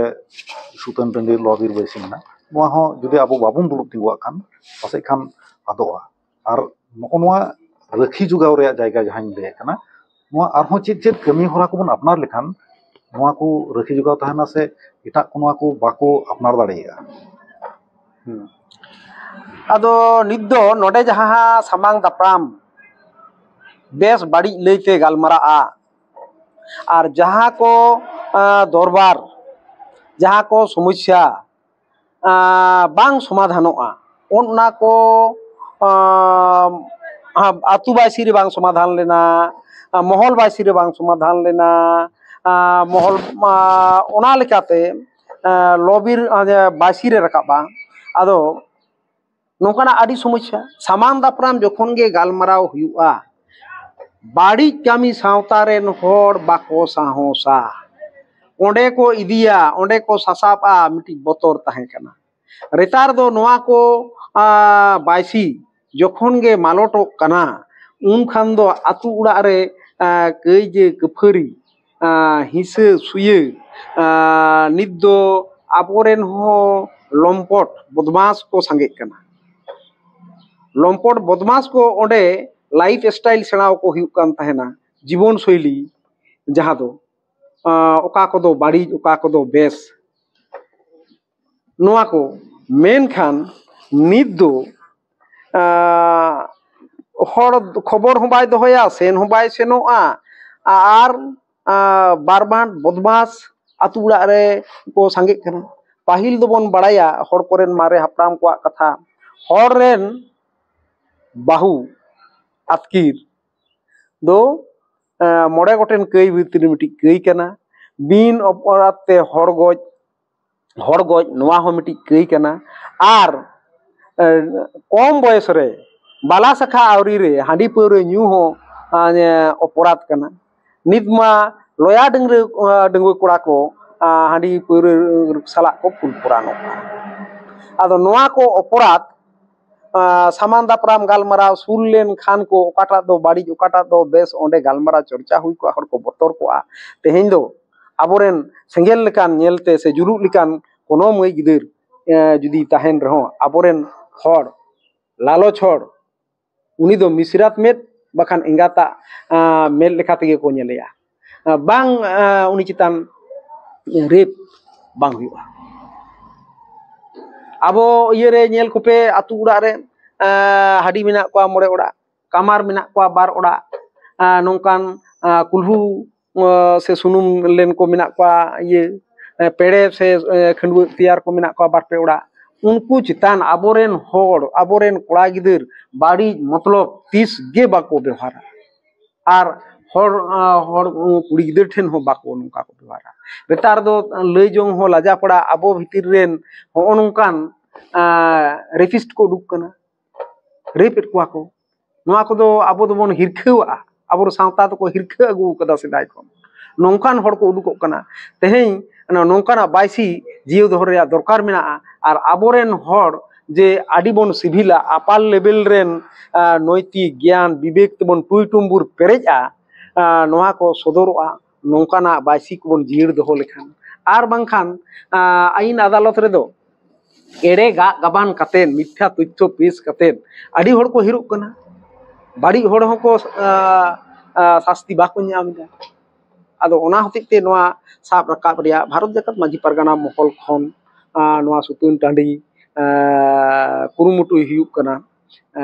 ᱥᱩᱛᱟᱹᱱ ᱴᱟᱺᱰᱤ ᱞᱚ ᱵᱤᱨ ᱵᱟᱹᱭᱥᱤ ᱢᱮᱱᱟᱜᱼᱟ, ᱱᱚᱣᱟ ᱦᱚᱸ ᱡᱩᱫᱤ ᱟᱵᱚ ᱵᱟᱵᱚᱱ ᱫᱩᱲᱩᱵ ᱛᱤᱸᱜᱩᱣᱟᱜ ᱠᱷᱟᱱ ᱯᱟᱥᱮᱡ ᱠᱷᱟᱱ ᱟᱫᱚᱜᱼᱟ᱾ ᱟᱨ ᱱᱚᱜᱼᱚ ᱱᱚᱣᱟ ᱨᱟᱹᱠᱷᱤ ᱡᱚᱜᱟᱣ ᱨᱮᱭᱟᱜ ᱡᱟᱭᱜᱟ ᱡᱟᱦᱟᱸᱧ ᱞᱟᱹᱭᱮᱫ ᱠᱟᱱᱟ, ᱱᱚᱣᱟ ᱟᱨᱦᱚᱸ ᱪᱮᱫ ᱪᱮᱫ ᱠᱟᱹᱢᱤ ᱦᱚᱨᱟ ᱠᱚᱵᱚᱱ ᱟᱯᱱᱟᱨ ᱞᱮᱠᱷᱟᱱ ᱱᱚᱣᱟ ᱠᱚ ᱨᱟᱹᱠᱷᱤ ᱡᱚᱜᱟᱣ ᱛᱟᱦᱮᱱᱟ ᱥᱮ ᱮᱴᱟᱜ ᱠᱚ ᱱᱚᱣᱟ ᱠᱚ ᱵᱟᱠᱚ ᱟᱯᱱᱟᱨ ᱫᱟᱲᱮᱭᱟᱜᱼᱟ? ᱟᱫᱚ ᱱᱤᱛ ᱫᱚ ᱱᱚᱰᱮ ᱡᱟᱦᱟᱸ ᱥᱟᱢᱟᱝ ᱫᱟᱯᱨᱟᱢ ᱵᱮᱥ ᱵᱟᱹᱲᱤᱡ ᱞᱟᱹᱭᱛᱮ ᱜᱟᱞᱢᱟᱨᱟᱜᱼᱟ, ᱟᱨ ᱡᱟᱦᱟᱸ ᱠᱚ ᱫᱚᱨᱵᱟᱨ, ᱡᱟᱦᱟᱸ ᱠᱚ ᱥᱚᱢᱚᱥᱥᱟ ᱵᱟᱝ ᱥᱚᱢᱟᱫᱷᱟᱱᱚᱜᱼᱟ, ᱚᱱᱟ ᱠᱚ ᱟᱹᱛᱩ ᱵᱟᱭᱥᱤ ᱨᱮ ᱵᱟᱝ ᱥᱚᱢᱟᱫᱷᱟᱱ ᱞᱮᱱᱟ, ᱢᱚᱦᱚᱞ ᱵᱟᱭᱥᱤ ᱨᱮ ᱵᱟᱝ ᱥᱚᱢᱟᱫᱷᱟᱱ ᱞᱮᱱᱟ, ᱢᱚᱦᱚᱞ ᱚᱱᱟ ᱞᱮᱠᱟᱛᱮ ᱞᱚᱵᱤᱨ ᱵᱟᱭᱥᱤ ᱨᱮ ᱨᱟᱠᱟᱵᱼᱟ᱾ ᱟᱫᱚ ᱱᱚᱝᱠᱟᱱᱟᱜ ᱟᱹᱰᱤ ᱥᱚᱢᱚᱥᱥᱟ᱾ ᱥᱟᱢᱟᱝ ᱫᱟᱯᱨᱟᱢ ᱡᱚᱠᱷᱚᱱ ᱜᱮ ᱜᱟᱞᱢᱟᱨᱟᱣ ᱦᱩᱭᱩᱜᱼᱟ, ᱵᱟᱹᱲᱤᱡ ᱠᱟᱹᱢᱤ ᱥᱟᱶᱛᱟ ᱨᱮᱱ ᱦᱚᱲ ᱵᱟᱠᱚ ᱥᱟᱦᱚᱥᱟ, ᱚᱸᱰᱮ ᱠᱚ ᱤᱫᱤᱭᱟ, ᱚᱸᱰᱮ ᱠᱚ ᱥᱟᱥᱟᱵᱼᱟ, ᱢᱤᱫᱴᱤᱡ ᱵᱚᱛᱚᱨ ᱛᱟᱦᱮᱸ ᱠᱟᱱᱟ᱾ ᱨᱮᱛᱟᱨ ᱫᱚ ᱱᱚᱣᱟ ᱠᱚ ᱵᱟᱭᱥᱤ ᱡᱚᱠᱷᱚᱱ ᱜᱮ ᱢᱟᱞᱚᱴᱚᱜ ᱠᱟᱱᱟ, ᱩᱱ ᱠᱷᱟᱱ ᱫᱚ ᱟᱹᱛᱩ ᱚᱲᱟᱜ ᱨᱮ ᱠᱟᱹᱭᱡᱟᱹ ᱠᱟᱹᱯᱷᱟᱹᱨᱤ, ᱦᱤᱸᱥᱟᱹ ᱥᱩᱭᱟᱹ, ᱱᱤᱛ ᱫᱚ ᱟᱵᱚᱨᱮᱱ ᱦᱚᱸ ᱞᱚᱢᱯᱚᱴ ᱵᱚᱫᱢᱟᱥ ᱠᱚ ᱥᱟᱸᱜᱮᱜ ᱠᱟᱱᱟ᱾ ᱞᱚᱢᱯᱚᱴ ᱵᱚᱫᱢᱟᱥ ᱠᱚ ᱚᱸᱰᱮ ᱞᱟᱭᱤᱯᱷ ᱥᱴᱟᱭᱤᱞ ᱥᱮᱬᱟ ᱟᱠᱚ ᱦᱩᱭᱩᱜ ᱠᱟᱱ ᱛᱟᱦᱮᱱᱟ, ᱡᱤᱵᱚᱱ ᱥᱳᱭᱞᱤ, ᱡᱟᱦᱟᱸ ᱫᱚ ᱚᱠᱟ ᱠᱚᱫᱚ ᱵᱟᱹᱲᱤᱡ, ᱚᱠᱟ ᱠᱚᱫᱚ ᱵᱮᱥ᱾ ᱱᱚᱣᱟ ᱠᱚ ᱢᱮᱱᱠᱷᱟᱱ ᱱᱤᱛ ᱫᱚ ᱦᱚᱲ ᱠᱷᱚᱵᱚᱨ ᱦᱚᱸ ᱵᱟᱭ ᱫᱚᱦᱚᱭᱟ, ᱥᱮᱱ ᱦᱚᱸ ᱵᱟᱭ ᱥᱮᱱᱚᱜᱼᱟ, ᱟᱨ ᱵᱟᱨᱵᱟᱱ ᱵᱚᱫᱢᱟᱥ ᱟᱹᱛᱩ ᱚᱲᱟᱜ ᱨᱮ ᱠᱚ ᱥᱟᱸᱜᱮᱜ ᱠᱟᱱᱟ᱾ ᱯᱟᱹᱦᱤᱞ ᱫᱚᱵᱚᱱ ᱵᱟᱲᱟᱭᱟ ᱦᱚᱲ ᱠᱚᱨᱮᱱ ᱢᱟᱨᱮ ᱦᱟᱯᱲᱟᱢ ᱠᱚᱣᱟᱜ ᱠᱟᱛᱷᱟ, ᱦᱚᱲ ᱨᱮᱱ ᱵᱟᱹᱦᱩ ᱟᱹᱛᱠᱤᱨ ᱫᱚ ᱢᱚᱬᱮ ᱜᱚᱴᱮᱱ ᱠᱟᱹᱭ ᱵᱷᱤᱛᱨᱤ ᱢᱤᱫᱴᱤᱡ ᱠᱟᱹᱭ ᱠᱟᱱᱟ᱾ ᱵᱤᱱ ᱚᱯᱚᱨᱟᱫ ᱛᱮ ᱦᱚᱲ ᱜᱚᱡ, ᱦᱚᱲ ᱜᱚᱡ, ᱱᱚᱣᱟ ᱦᱚᱸ ᱢᱤᱫᱴᱤᱡ ᱠᱟᱹᱭ ᱠᱟᱱᱟ᱾ ᱟᱨ ᱠᱚᱢ ᱵᱚᱭᱮᱥ ᱨᱮ ᱵᱟᱞᱟ ᱥᱟᱠᱷᱟ ᱟᱹᱣᱨᱤ ᱨᱮ ᱦᱟᱺᱰᱤ ᱯᱟᱹᱣᱨᱟᱹ ᱧᱩ ᱦᱚᱸ ᱚᱯᱚᱨᱟᱫ ᱠᱟᱱᱟ᱾ ᱱᱤᱛ ᱢᱟ ᱞᱚᱭᱟ ᱰᱟᱺᱜᱽᱨᱟᱹ ᱰᱟᱺᱜᱽᱣᱟᱹ ᱠᱚᱲᱟ ᱠᱚ ᱦᱟᱺᱰᱤ ᱯᱟᱹᱣᱨᱟᱹ ᱥᱟᱞᱟᱜ ᱠᱚ ᱠᱩᱞ ᱯᱚᱨᱟᱱᱚᱜ ᱠᱟᱱᱟ᱾ ᱟᱫᱚ ᱱᱚᱣᱟ ᱠᱚ ᱚᱯᱚᱨᱟᱫ ᱥᱟᱢᱟᱝ ᱫᱟᱯᱨᱟᱢ ᱜᱟᱞᱢᱟᱨᱟᱣ ᱥᱩᱨ ᱞᱮᱱ ᱠᱷᱟᱱ ᱠᱚ ᱚᱠᱟᱴᱟᱜ ᱫᱚ ᱵᱟᱹᱲᱤᱡ, ᱚᱠᱟᱴᱟᱜ ᱫᱚ ᱵᱮᱥ, ᱚᱸᱰᱮ ᱜᱟᱞᱢᱟᱨᱟᱣ ᱪᱚᱨᱪᱟ ᱦᱩᱭ ᱠᱚᱜᱼᱟ, ᱦᱚᱲ ᱠᱚ ᱵᱚᱛᱚᱨ ᱠᱚᱜᱼᱟ᱾ ᱛᱮᱦᱮᱧ ᱫᱚ ᱟᱵᱚᱨᱮᱱ ᱥᱮᱸᱜᱮᱞ ᱞᱮᱠᱟᱱ ᱧᱮᱞᱛᱮ ᱥᱮ ᱡᱩᱞᱩᱜ ᱞᱮᱠᱟᱱ ᱠᱳᱱᱳ ᱢᱟᱹᱭ ᱜᱤᱫᱟᱹᱨ ᱡᱩᱫᱤ ᱛᱟᱦᱮᱱ ᱨᱮᱦᱚᱸ, ᱟᱵᱚᱨᱮᱱ ᱦᱚᱲ ᱞᱟᱞᱚᱪ ᱦᱚᱲ ᱩᱱᱤ ᱫᱚ ᱢᱤᱥᱨᱟᱛ ᱢᱮᱫ ᱵᱟᱠᱷᱟᱱ ᱮᱸᱜᱟᱛᱟᱜ ᱢᱮᱫ ᱞᱮᱠᱟ ᱛᱮᱜᱮ ᱠᱚ ᱧᱮᱞᱮᱭᱟ᱾ ᱵᱟᱝ ᱩᱱᱤ ᱪᱮᱛᱟᱱ ᱨᱮᱯ ᱵᱟᱝ ᱦᱩᱭᱩᱜᱼᱟ᱾ ᱟᱵᱚ ᱤᱭᱟᱹᱨᱮ ᱧᱮᱞ ᱠᱚᱯᱮ, ᱟᱹᱛᱩ ᱚᱲᱟᱜ ᱨᱮ ᱦᱟᱺᱰᱤ ᱢᱮᱱᱟᱜ ᱠᱚᱣᱟ ᱢᱚᱬᱮ ᱚᱲᱟᱜ, ᱠᱟᱢᱟᱨ ᱢᱮᱱᱟᱜ ᱠᱚᱣᱟ ᱵᱟᱨ ᱚᱲᱟᱜ, ᱱᱚᱝᱠᱟᱱ ᱠᱩᱞᱦᱩ ᱥᱮ ᱥᱩᱱᱩᱢ ᱞᱮᱱ ᱠᱚ ᱢᱮᱱᱟᱜ ᱠᱚᱣᱟ, ᱤᱭᱟᱹ ᱯᱮᱲᱮ ᱥᱮ ᱠᱷᱟᱹᱰᱣᱟᱹ ᱛᱮᱭᱟᱨ ᱠᱚ ᱢᱮᱱᱟᱜ ᱠᱚᱣᱟ ᱵᱟᱨ ᱯᱮ ᱚᱲᱟᱜ, ᱩᱱᱠᱩ ᱪᱮᱛᱟᱱ ᱟᱵᱚᱨᱮᱱ ᱦᱚᱲ, ᱟᱵᱚᱨᱮᱱ ᱠᱚᱲᱟ ᱜᱤᱫᱟᱹᱨ ᱵᱟᱹᱲᱤᱡ ᱢᱚᱛᱞᱚᱵ ᱛᱤᱥ ᱜᱮ ᱵᱟᱠᱚ ᱵᱮᱣᱦᱟᱨᱟ᱾ ᱟᱨ ᱦᱚᱲ ᱦᱚᱲ ᱠᱩᱲᱤ ᱜᱤᱫᱟᱹᱨ ᱴᱷᱮᱱ ᱦᱚᱸ ᱵᱟᱠᱚ ᱱᱚᱝᱠᱟ ᱠᱚ ᱵᱮᱣᱦᱟᱨᱟ᱾ ᱱᱮᱛᱟᱨ ᱫᱚ ᱞᱟᱹᱭ ᱡᱚᱝ ᱦᱚᱸ ᱞᱟᱡᱟ ᱯᱟᱲᱟ, ᱟᱵᱚ ᱵᱷᱤᱛᱤᱨ ᱨᱮᱱ ᱦᱚᱸᱜᱼᱚ ᱱᱚᱝᱠᱟᱱ ᱨᱮᱯᱤᱥᱴ ᱠᱚ ᱩᱰᱩᱠ ᱠᱟᱱᱟ, ᱨᱮᱯ ᱮᱫ ᱠᱚᱣᱟ ᱠᱚ᱾ ᱱᱚᱣᱟ ᱠᱚᱫᱚ ᱟᱵᱚ ᱫᱚᱵᱚᱱ ᱦᱤᱨᱠᱷᱟᱹᱣᱟᱜᱼᱟ, ᱟᱵᱚ ᱥᱟᱶᱛᱟ ᱫᱚᱠᱚ ᱦᱤᱨᱠᱷᱟᱹ ᱟᱹᱜᱩ ᱠᱟᱫᱟ ᱥᱮᱫᱟᱭ ᱠᱷᱚᱱ᱾ ᱱᱚᱝᱠᱟᱱ ᱦᱚᱲ ᱠᱚ ᱩᱰᱩᱠᱚᱜ ᱠᱟᱱᱟ᱾ ᱛᱮᱦᱮᱧ ᱱᱚᱝᱠᱟᱱᱟᱜ ᱵᱟᱭᱥᱤ ᱡᱤᱭᱟᱹᱣ ᱫᱚᱦᱚ ᱨᱮᱭᱟᱜ ᱫᱚᱨᱠᱟᱨ ᱢᱮᱱᱟᱜᱼᱟ᱾ ᱟᱨ ᱟᱵᱚᱨᱮᱱ ᱦᱚᱲ ᱡᱮ ᱟᱹᱰᱤ ᱵᱚᱱ ᱥᱤᱵᱤᱞᱟ, ᱟᱯᱟᱨ ᱞᱮᱵᱮᱞ ᱨᱮᱱ ᱱᱚᱭᱛᱤᱠ ᱜᱮᱭᱟᱱ ᱵᱤᱵᱮᱠ ᱛᱮᱵᱚᱱ ᱴᱩᱭ ᱴᱩᱢᱵᱩᱨ ᱯᱮᱨᱮᱡᱼᱟ, ᱱᱚᱣᱟ ᱠᱚ ᱥᱚᱫᱚᱨᱚᱜᱼᱟ᱾ ᱱᱚᱝᱠᱟᱱᱟᱜ ᱵᱟᱭᱥᱤ ᱠᱚᱵᱚᱱ ᱡᱤᱭᱟᱹᱲ ᱫᱚᱦᱚ ᱞᱮᱠᱷᱟᱱ, ᱟᱨ ᱵᱟᱝᱠᱷᱟᱱ ᱟᱹᱭᱤᱱ ᱟᱫᱟᱞᱚᱛ ᱨᱮᱫᱚ ᱮᱲᱮ ᱜᱟᱜ ᱜᱟᱵᱟᱱ ᱠᱟᱛᱮᱫ, ᱢᱤᱛᱷᱭᱟ ᱛᱚᱛᱛᱷᱚ ᱯᱮᱥ ᱠᱟᱛᱮᱫ ᱟᱹᱰᱤ ᱦᱚᱲ ᱠᱚ ᱦᱤᱨᱚᱜ ᱠᱟᱱᱟ, ᱵᱟᱹᱲᱤᱡ ᱦᱚᱲ ᱦᱚᱸᱠᱚ ᱥᱟᱥᱛᱤ ᱵᱟᱠᱚ ᱧᱟᱢ ᱮᱫᱟ᱾ ᱟᱫᱚ ᱚᱱᱟ ᱦᱚᱛᱮᱡ ᱛᱮ ᱱᱚᱣᱟ ᱥᱟᱵ ᱨᱟᱠᱟᱵ ᱨᱮᱭᱟᱜ ᱵᱷᱟᱨᱚᱛ ᱡᱟᱠᱟᱛ ᱢᱟᱹᱡᱷᱤ ᱯᱟᱨᱜᱟᱱᱟ ᱢᱚᱦᱚᱞ ᱠᱷᱚᱱ ᱱᱚᱣᱟ ᱥᱩᱛᱟᱹᱱ ᱴᱟᱺᱰᱤ ᱠᱩᱨᱩᱢᱩᱴᱩᱭ ᱦᱩᱭᱩᱜ ᱠᱟᱱᱟ᱾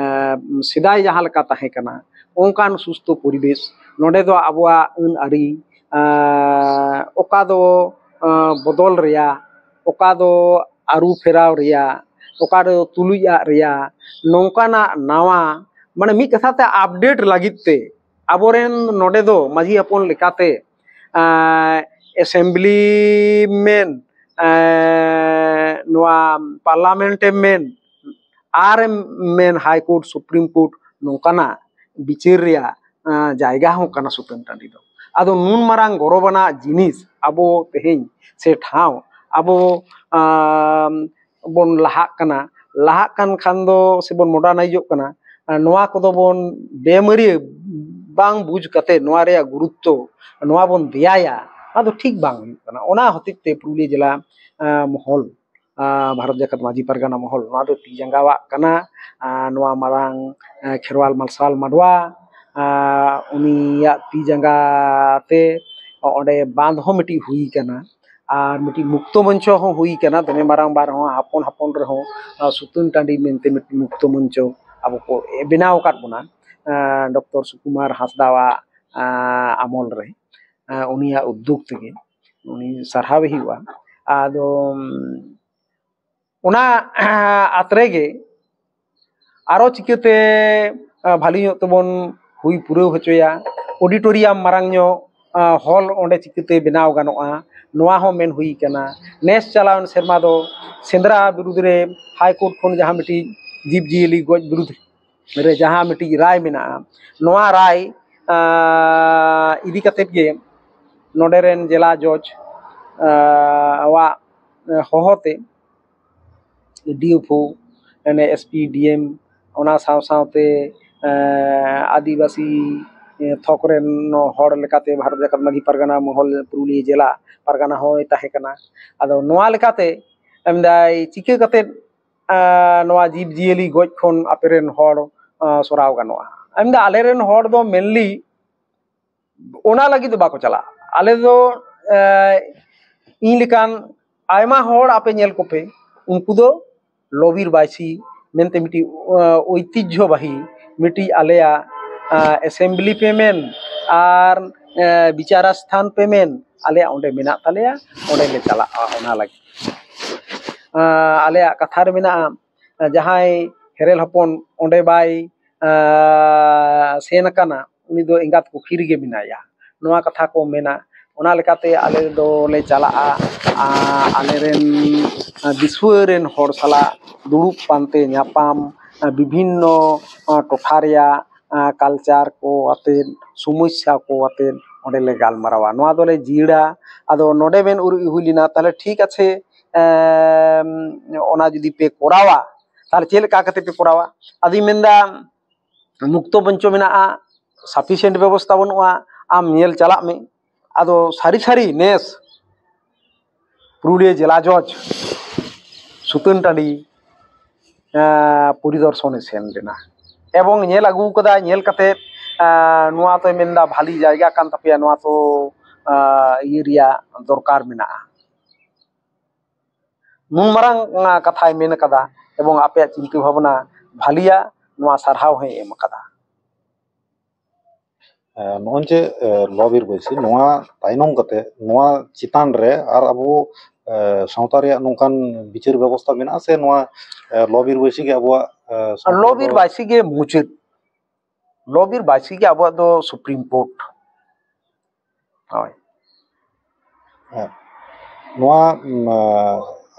ᱥᱮᱫᱟᱭ ᱡᱟᱦᱟᱸ ᱞᱮᱠᱟ ᱛᱟᱦᱮᱸ ᱠᱟᱱᱟ, ᱚᱱᱠᱟᱱ ᱥᱩᱥᱛᱷᱚ ᱯᱚᱨᱤᱵᱮᱥ᱾ ᱱᱚᱰᱮ ᱫᱚ ᱟᱵᱚᱣᱟᱜ ᱟᱹᱱ ᱟᱹᱨᱤ ᱚᱠᱟ ᱫᱚ ᱵᱚᱫᱚᱞ ᱨᱮᱭᱟᱜ, ᱚᱠᱟ ᱫᱚ ᱟᱹᱨᱩ ᱯᱷᱮᱨᱟᱣ ᱨᱮᱭᱟᱜ, ᱚᱠᱟ ᱫᱚ ᱛᱩᱞᱩᱡ ᱟᱜ ᱨᱮᱭᱟᱜ, ᱱᱚᱝᱠᱟᱱᱟᱜ ᱱᱟᱣᱟ, ᱢᱟᱱᱮ ᱢᱤᱫ ᱠᱟᱛᱷᱟ ᱛᱮ ᱟᱯᱰᱮᱴ ᱞᱟᱹᱜᱤᱫ ᱛᱮ ᱟᱵᱚᱨᱮᱱ ᱱᱚᱰᱮ ᱫᱚ ᱢᱟᱹᱡᱷᱤ ᱦᱚᱯᱚᱱ ᱞᱮᱠᱟᱛᱮ ᱮᱥᱮᱢᱵᱞᱤ ᱢᱮᱱ, ᱱᱚᱣᱟ ᱯᱟᱨᱞᱟᱢᱮᱱᱴ ᱮᱢ ᱢᱮᱱ, ᱟᱨ ᱮᱢ ᱢᱮᱱ ᱦᱟᱭ ᱠᱳᱨᱴ, ᱥᱩᱯᱨᱤᱢ ᱠᱳᱨᱴ, ᱱᱚᱝᱠᱟᱱᱟᱜ ᱵᱤᱪᱟᱹᱨ ᱨᱮᱭᱟᱜ ᱡᱟᱭᱜᱟ ᱦᱚᱸ ᱠᱟᱱᱟ ᱥᱩᱛᱟᱹᱱ ᱴᱟᱺᱰᱤ ᱫᱚ᱾ ᱟᱫᱚ ᱱᱩᱱ ᱢᱟᱨᱟᱝ ᱜᱚᱨᱚᱵᱟᱱᱟᱜ ᱡᱤᱱᱤᱥ ᱟᱵᱚ ᱛᱮᱦᱮᱧ ᱥᱮ ᱴᱷᱟᱶ ᱟᱵᱚ ᱵᱚᱱ ᱞᱟᱦᱟᱜ ᱠᱟᱱᱟ, ᱞᱟᱦᱟᱜ ᱠᱟᱱ ᱠᱷᱟᱱ ᱫᱚ ᱥᱮᱵᱚᱱ ᱢᱚᱰᱟᱨᱱᱟᱭᱤᱡᱚᱜ ᱠᱟᱱᱟ, ᱱᱚᱣᱟ ᱠᱚᱫᱚ ᱵᱚᱱ ᱵᱮᱢᱟᱹᱨᱤᱭᱟᱹ ᱵᱟᱝ ᱵᱩᱡᱽ ᱠᱟᱛᱮ ᱱᱚᱣᱟ ᱨᱮᱭᱟᱜ ᱜᱩᱨᱩᱛᱛᱚ, ᱱᱚᱣᱟ ᱵᱚᱱ ᱫᱮᱭᱟᱭᱟ, ᱚᱱᱟ ᱫᱚ ᱴᱷᱤᱠ ᱵᱟᱝ ᱦᱩᱭᱩᱜ ᱠᱟᱱᱟ᱾ ᱚᱱᱟ ᱦᱚᱛᱮᱡ ᱛᱮ ᱯᱩᱨᱩᱞᱤᱭᱟᱹ ᱡᱮᱞᱟ ᱢᱚᱦᱚᱞ, ᱵᱷᱟᱨᱚᱛ ᱡᱟᱠᱟᱛ ᱢᱟᱹᱡᱷᱤ ᱯᱟᱨᱜᱟᱱᱟ ᱢᱚᱦᱚᱞ ᱱᱚᱣᱟ ᱫᱚ ᱛᱤ ᱡᱟᱸᱜᱟᱣᱟᱜ ᱠᱟᱱᱟ᱾ ᱱᱚᱣᱟ ᱢᱟᱨᱟᱝ ᱠᱷᱮᱨᱣᱟᱞ ᱢᱟᱨᱥᱟᱞ ᱢᱟᱰᱣᱟ ᱟᱨ ᱩᱱᱤᱭᱟᱜ ᱛᱤ ᱡᱟᱸᱜᱟ ᱛᱮ ᱚᱸᱰᱮ ᱵᱟᱸᱫᱷ ᱦᱚᱸ ᱢᱤᱫᱴᱤᱡ ᱦᱩᱭ ᱠᱟᱱᱟ, ᱟᱨ ᱢᱤᱫᱴᱤᱡ ᱢᱩᱠᱛᱚ ᱢᱚᱧᱪᱚ ᱦᱚᱸ ᱦᱩᱭ ᱠᱟᱱᱟ᱾ ᱫᱚᱢᱮ ᱢᱟᱨᱟᱝ ᱵᱟᱝ ᱨᱮᱦᱚᱸ, ᱦᱚᱯᱚᱱ ᱦᱚᱯᱚᱱ ᱨᱮᱦᱚᱸ, ᱟᱨ ᱥᱩᱛᱟᱹᱱ ᱴᱟᱺᱰᱤ ᱢᱮᱱᱛᱮ ᱢᱤᱫᱴᱤᱡ ᱢᱩᱠᱛᱚ ᱢᱚᱧᱪᱚ ᱟᱵᱚ ᱠᱚ ᱵᱮᱱᱟᱣ ᱟᱠᱟᱫ ᱵᱚᱱᱟ, ᱟᱨ ᱰᱚᱠᱴᱚᱨ ᱥᱩᱠᱩᱢᱟᱨ ᱦᱟᱸᱥᱫᱟᱣᱟᱜ, ᱟᱨ ᱟᱢᱚᱞ ᱨᱮ, ᱟᱨ ᱩᱱᱤᱭᱟᱜ ᱩᱫᱽᱫᱳᱜᱽ ᱛᱮᱜᱮ ᱩᱱᱤ ᱥᱟᱨᱦᱟᱣᱮ ᱦᱩᱭᱩᱜᱼᱟ᱾ ᱟᱫᱚ ᱚᱱᱟ ᱟᱛᱨᱮ ᱜᱮ ᱟᱨᱚ ᱪᱤᱠᱟᱹᱛᱮ, ᱟᱨ, ᱵᱷᱟᱹᱞᱤ ᱧᱚᱜ ᱛᱮᱵᱚᱱ ᱦᱩᱭ ᱯᱩᱨᱟᱹᱣ ᱦᱚᱪᱚᱭᱟ, ᱚᱰᱤᱴᱳᱨᱤᱭᱟᱢ ᱢᱟᱨᱟᱝ ᱧᱚᱜ, ᱟᱨ, ᱦᱚᱞ ᱚᱸᱰᱮ ᱪᱤᱠᱟᱹᱛᱮ ᱵᱮᱱᱟᱣ ᱜᱟᱱᱚᱜᱼᱟ, ᱱᱚᱣᱟ ᱦᱚᱸ ᱢᱮᱱ ᱦᱩᱭ ᱠᱟᱱᱟ᱾ ᱱᱮᱥ ᱪᱟᱞᱟᱣᱮᱱ ᱥᱮᱨᱢᱟ ᱫᱚ ᱥᱮᱸᱫᱽᱨᱟ ᱵᱤᱨᱩᱫᱽ ᱨᱮ ᱦᱟᱭ ᱠᱳᱨᱴ ᱠᱷᱚᱱ ᱡᱟᱦᱟᱸ ᱢᱤᱫᱴᱤᱡ ᱡᱤᱵᱽᱼᱡᱤᱭᱟᱹᱞᱤ ᱜᱚᱡ ᱵᱤᱨᱩᱫᱽ ᱨᱮ ᱡᱟᱦᱟᱸ ᱢᱤᱫᱴᱤᱡ ᱨᱟᱭ ᱢᱮᱱᱟᱜᱼᱟ, ᱱᱚᱣᱟ ᱨᱟᱭ, ᱟᱨ, ᱤᱫᱤ ᱠᱟᱛᱮᱫ ᱜᱮ ᱱᱚᱰᱮ ᱨᱮᱱ ᱡᱮᱞᱟ ᱡᱚᱡᱽ, ᱟᱨ, ᱟᱜ ᱦᱚᱦᱚᱛᱮ ᱰᱤ ᱮᱯᱷ ᱳ, ᱢᱟᱱᱮ ᱮᱥ ᱯᱤ, ᱰᱤ ᱮᱢ, ᱚᱱᱟ ᱥᱟᱶ ᱥᱟᱶᱛᱮ, ᱮᱸ, ᱟᱹᱫᱤᱵᱟᱹᱥᱤ, ᱮᱸ, ᱛᱷᱚᱠ ᱨᱮᱱ ᱦᱚᱲ ᱞᱮᱠᱟᱛᱮ ᱵᱷᱟᱨᱚᱛ ᱡᱟᱠᱟᱛ ᱢᱟᱹᱡᱷᱤ ᱯᱟᱨᱜᱟᱱᱟ ᱢᱚᱦᱚᱞ ᱯᱩᱨᱩᱞᱤᱭᱟᱹ ᱡᱮᱞᱟ ᱯᱟᱨᱜᱟᱱᱟ ᱦᱚᱸᱭ ᱛᱟᱦᱮᱸ ᱠᱟᱱᱟ᱾ ᱟᱫᱚ ᱱᱚᱣᱟ ᱞᱮᱠᱟᱛᱮ ᱢᱮᱱᱫᱟᱭ, ᱪᱤᱠᱟᱹ ᱠᱟᱛᱮᱫ, ᱮᱸ, ᱱᱚᱣᱟ ᱡᱤᱵᱽ ᱡᱤᱭᱟᱹᱞᱤ ᱜᱚᱡ ᱠᱷᱚᱱ ᱟᱯᱮ ᱨᱮᱱ ᱦᱚᱲ, ᱮᱸ, ᱥᱚᱨᱟᱣ ᱜᱟᱱᱚᱜᱼᱟ? ᱢᱮᱱᱫᱟ, ᱟᱞᱮ ᱨᱮᱱ ᱦᱚᱲ ᱫᱚ mainly ᱚᱱᱟ ᱞᱟᱹᱜᱤᱫ ᱫᱚ ᱵᱟᱠᱚ ᱪᱟᱞᱟᱜᱼᱟ᱾ ᱟᱞᱮ ᱫᱚ, ᱮᱸ, ᱤᱧ ᱞᱮᱠᱟᱱ ᱟᱭᱢᱟ ᱦᱚᱲ ᱟᱯᱮ ᱧᱮᱞ ᱠᱚᱯᱮ, ᱩᱱᱠᱩ ᱫᱚ ᱞᱚᱵᱤᱨ ᱵᱟᱭᱥᱤ ᱢᱮᱱᱛᱮ ᱢᱤᱫᱴᱤᱡ, ᱮᱸ, ᱳᱭᱛᱤᱡᱽᱡᱷᱚᱵᱟᱦᱤ ᱢᱤᱫᱴᱤᱡ ᱟᱞᱮᱭᱟᱜ, ᱮᱸ, assembly ᱯᱮ ᱢᱮᱱ ᱟᱨ, ᱮᱸ, ᱵᱤᱪᱟᱨ ᱥᱛᱷᱟᱱ ᱯᱮ ᱢᱮᱱ, ᱟᱞᱮᱭᱟᱜ ᱚᱸᱰᱮ ᱢᱮᱱᱟᱜ ᱛᱟᱞᱮᱭᱟ, ᱚᱸᱰᱮ ᱞᱮ ᱪᱟᱞᱟᱜᱼᱟ᱾ ᱚᱱᱟ ᱞᱟᱹᱜᱤᱫ, ᱮᱸ, ᱟᱞᱮᱭᱟᱜ ᱠᱟᱛᱷᱟ ᱨᱮ ᱢᱮᱱᱟᱜᱼᱟ, ᱡᱟᱦᱟᱸᱭ ᱦᱮᱨᱮᱞ ᱦᱚᱯᱚᱱ ᱚᱸᱰᱮ ᱵᱟᱭ, ᱮᱸ, ᱥᱮᱱ ᱟᱠᱟᱱᱟ, ᱩᱱᱤ ᱫᱚ ᱮᱸᱜᱟᱛ ᱠᱩᱠᱷᱤ ᱨᱮᱜᱮ ᱢᱮᱱᱟᱭᱟ, ᱱᱚᱣᱟ ᱠᱟᱛᱷᱟ ᱠᱚ ᱢᱮᱱᱟ᱾ ᱚᱱᱟ ᱞᱮᱠᱟᱛᱮ ᱟᱞᱮ ᱫᱚᱞᱮ ᱪᱟᱞᱟᱜᱼᱟ, ᱟᱨ ᱟᱞᱮᱨᱮᱱ ᱫᱤᱥᱩᱣᱟᱹ ᱨᱮᱱ ᱦᱚᱲ ᱥᱟᱞᱟᱜ ᱫᱩᱲᱩᱵ ᱯᱟᱱᱛᱮ ᱧᱟᱯᱟᱢ, ᱵᱤᱵᱷᱤᱱᱱᱚ ᱴᱚᱴᱷᱟ ᱨᱮᱭᱟᱜ culture ᱠᱚ ᱟᱛᱮᱫ, ᱥᱚᱢᱚᱥᱥᱟ ᱠᱚ ᱟᱛᱮᱫ ᱚᱸᱰᱮ ᱞᱮ ᱜᱟᱞᱢᱟᱨᱟᱣᱟ᱾ ᱱᱚᱣᱟ ᱫᱚᱞᱮ ᱡᱤᱭᱟᱹᱲᱟ᱾ ᱟᱫᱚ ᱱᱚᱰᱮ ᱢᱮᱱ ᱩᱨᱤᱡ ᱦᱩᱭ ᱞᱮᱱᱟ, ᱛᱟᱦᱞᱮ ᱴᱷᱤᱠ ᱟᱪᱷᱮ, ᱮᱢ, ᱚᱱᱟ ᱡᱩᱫᱤ ᱯᱮ ᱠᱚᱨᱟᱣᱟ, ᱛᱟᱦᱞᱮ ᱪᱮᱫ ᱞᱮᱠᱟ ᱠᱟᱛᱮ ᱯᱮ ᱠᱚᱨᱟᱣᱟ? ᱟᱫᱚᱧ ᱢᱮᱱᱫᱟ, ᱢᱩᱠᱛᱚ ᱢᱚᱧᱪᱚ ᱢᱮᱱᱟᱜᱼᱟ, sufficient ᱵᱮᱵᱚᱥᱛᱷᱟ ᱵᱟᱹᱱᱩᱜᱼᱟ, ᱟᱢ ᱧᱮᱞ ᱪᱟᱞᱟᱜ ᱢᱮ᱾ ᱟᱫᱚ ᱥᱟᱹᱨᱤ ᱥᱟᱹᱨᱤ ᱱᱮᱥ ᱯᱩᱨᱩᱞᱤᱭᱟᱹ ᱡᱮᱞᱟ ᱡᱚᱡᱽ ᱥᱩᱛᱟᱹᱱ ᱴᱟᱺᱰᱤ, ᱮᱸ, ᱯᱚᱨᱤᱫᱚᱨᱥᱚᱱᱮ ᱥᱮᱱ ᱞᱮᱱᱟ ᱮᱵᱚᱝ ᱧᱮᱞ ᱟᱹᱜᱩ ᱠᱟᱫᱟ᱾ ᱧᱮᱞ ᱠᱟᱛᱮ ᱱᱚᱣᱟ ᱛᱚᱭ ᱢᱮᱱᱫᱟ ᱵᱷᱟᱞᱤ ᱡᱟᱭᱜᱟ ᱠᱟᱱ ᱛᱟᱯᱮᱭᱟ, ᱱᱚᱣᱟ ᱛᱚ ᱤᱭᱟᱹ ᱨᱮᱭᱟᱜ ᱫᱚᱨᱠᱟᱨ ᱢᱮᱱᱟᱜᱼᱟ᱾ ᱱᱩᱱ ᱢᱟᱨᱟᱝ ᱠᱟᱛᱷᱟᱭ ᱢᱮᱱ ᱠᱟᱫᱟ, ᱮᱵᱚᱝ ᱟᱯᱮᱭᱟᱜ ᱪᱤᱱᱛᱟᱹ ᱵᱷᱟᱵᱽᱱᱟ ᱵᱷᱟᱞᱤᱭᱟ, ᱱᱚᱣᱟ ᱥᱟᱨᱦᱟᱣ ᱦᱚᱸᱭ ᱮᱢ ᱠᱟᱫᱟ᱾ ᱱᱚᱜᱼᱚᱭ ᱡᱮ ᱞᱚ ᱵᱤᱨ ᱵᱟᱹᱭᱥᱤ, ᱱᱚᱣᱟ ᱛᱟᱭᱱᱚᱢ ᱠᱟᱛᱮ ᱱᱚᱣᱟ ᱪᱮᱛᱟᱱ ᱨᱮ ᱟᱨ ᱟᱵᱚ ᱥᱟᱶᱛᱟ ᱨᱮᱭᱟᱜ ᱱᱚᱝᱠᱟᱱ ᱵᱤᱪᱟᱹᱨ ᱵᱮᱵᱚᱥᱛᱷᱟ ᱢᱮᱱᱟᱜᱼᱟ ᱥᱮ ᱱᱚᱣᱟ ᱞᱚ ᱵᱤᱨ ᱵᱟᱹᱭᱥᱤ ᱜᱮ ᱟᱵᱚᱣᱟᱜ ᱥᱟᱶᱛᱟ ᱞᱚ ᱵᱤᱨ ᱫᱚ ᱵᱟᱹᱭᱥᱤ ᱜᱮ ᱢᱩᱪᱟᱹᱫ? ᱞᱚ ᱵᱤᱨ ᱵᱟᱹᱭᱥᱤ ᱜᱮ ᱟᱵᱚᱣᱟᱜ ᱫᱚ ᱥᱩᱯᱨᱤᱢ ᱠᱳᱨᱴ᱾ ᱦᱳᱭ᱾ ᱦᱮᱸ᱾ ᱱᱚᱣᱟ ᱩᱢ,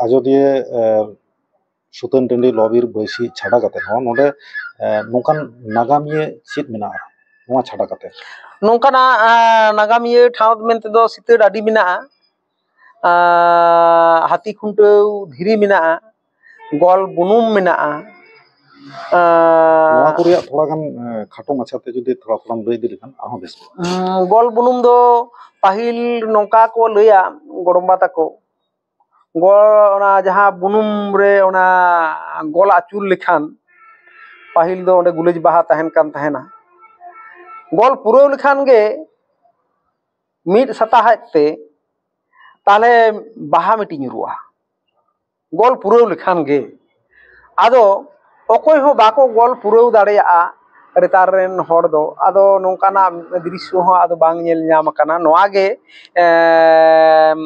ᱟᱡᱚᱫᱤᱭᱟᱹ ᱮ, ᱥᱩᱛᱟᱹᱱ ᱴᱟᱺᱰᱤ ᱞᱚ ᱵᱤᱨ ᱵᱟᱹᱭᱥᱤ ᱪᱷᱟᱰᱟ ᱠᱟᱛᱮ ᱦᱚᱸ ᱱᱚᱰᱮ ᱮ, ᱱᱚᱝᱠᱟᱱ ᱱᱟᱜᱟᱢᱤᱭᱟᱹ ᱪᱮᱫ ᱢᱮᱱᱟᱜᱼᱟ ᱱᱚᱣᱟ ᱪᱷᱟᱰᱟ ᱠᱟᱛᱮ? ᱱᱚᱝᱠᱟᱱᱟᱜ ᱮ, ᱱᱟᱜᱟᱢᱤᱭᱟᱹ ᱴᱷᱟᱶ ᱢᱮᱱᱛᱮ ᱫᱚ ᱥᱤᱛᱟᱹᱲ ᱟᱹᱰᱤ ᱢᱮᱱᱟᱜᱼᱟ᱾ ᱟᱨ ᱦᱟᱹᱛᱤ ᱠᱷᱩᱱᱴᱟᱹᱣ ᱫᱷᱤᱨᱤ ᱢᱮᱱᱟᱜᱼᱟ, ᱜᱚᱞ ᱵᱩᱱᱩᱢ ᱢᱮᱱᱟᱜᱼᱟ᱾ ᱟᱨ ᱱᱚᱣᱟ ᱠᱚ ᱨᱮᱭᱟᱜ ᱛᱷᱚᱲᱟ ᱜᱟᱱ ᱮ, ᱠᱷᱟᱴᱚ ᱢᱟᱪᱷᱟᱛᱮ ᱡᱩᱫᱤ ᱛᱷᱚᱲᱟ ᱛᱷᱚᱲᱟᱢ ᱞᱟᱹᱭ ᱤᱫᱤ ᱞᱮᱠᱷᱟᱱ ᱟᱨᱦᱚᱸ ᱵᱮᱥ ᱠᱚᱜᱼᱟ᱾ ᱩᱸ, ᱜᱚᱞ ᱵᱩᱱᱩᱢ ᱫᱚ ᱯᱟᱹᱦᱤᱞ ᱱᱚᱝᱠᱟ ᱠᱚ ᱞᱟᱹᱭᱟ ᱜᱚᱲᱚᱢᱵᱟ ᱛᱟᱠᱚ, ᱜᱚ-, ᱚᱱᱟ ᱡᱟᱦᱟᱸ ᱵᱩᱱᱩᱢ ᱨᱮ ᱚᱱᱟ ᱜᱚᱞ ᱟᱹᱪᱩᱨ ᱞᱮᱠᱷᱟᱱ ᱯᱟᱹᱦᱤᱞ ᱫᱚ ᱚᱸᱰᱮ ᱜᱩᱞᱟᱹᱡ ᱵᱟᱦᱟ ᱛᱟᱦᱮᱱ ᱠᱟᱱ ᱛᱟᱦᱮᱱᱟ᱾ ᱜᱚᱞ ᱯᱩᱨᱟᱹᱣ ᱞᱮᱠᱷᱟᱱ ᱜᱮ ᱢᱤᱫ ᱥᱟᱛᱟᱦᱮᱫ ᱛᱮ ᱛᱟᱦᱞᱮ ᱵᱟᱦᱟ ᱢᱤᱫᱴᱤᱡ ᱧᱩᱨᱩᱜᱼᱟ ᱜᱚᱞ ᱯᱩᱨᱟᱹᱣ ᱞᱮᱠᱷᱟᱱ ᱜᱮ᱾ ᱟᱫᱚ ᱚᱠᱚᱭ ᱦᱚᱸ ᱵᱟᱠᱚ ᱜᱚᱞ ᱯᱩᱨᱟᱹᱣ ᱫᱟᱲᱮᱭᱟᱜᱼᱟ ᱨᱮᱛᱟᱨ ᱨᱮᱱ ᱦᱚᱲ ᱫᱚ᱾ ᱟᱫᱚ ᱱᱚᱝᱠᱟᱱᱟᱜ ᱫᱨᱤᱥᱥᱚ ᱦᱚᱸ ᱟᱫᱚ ᱵᱟᱝ ᱧᱮᱞ ᱧᱟᱢ ᱟᱠᱟᱱᱟ᱾ ᱱᱚᱣᱟ ᱜᱮ ᱮᱢ,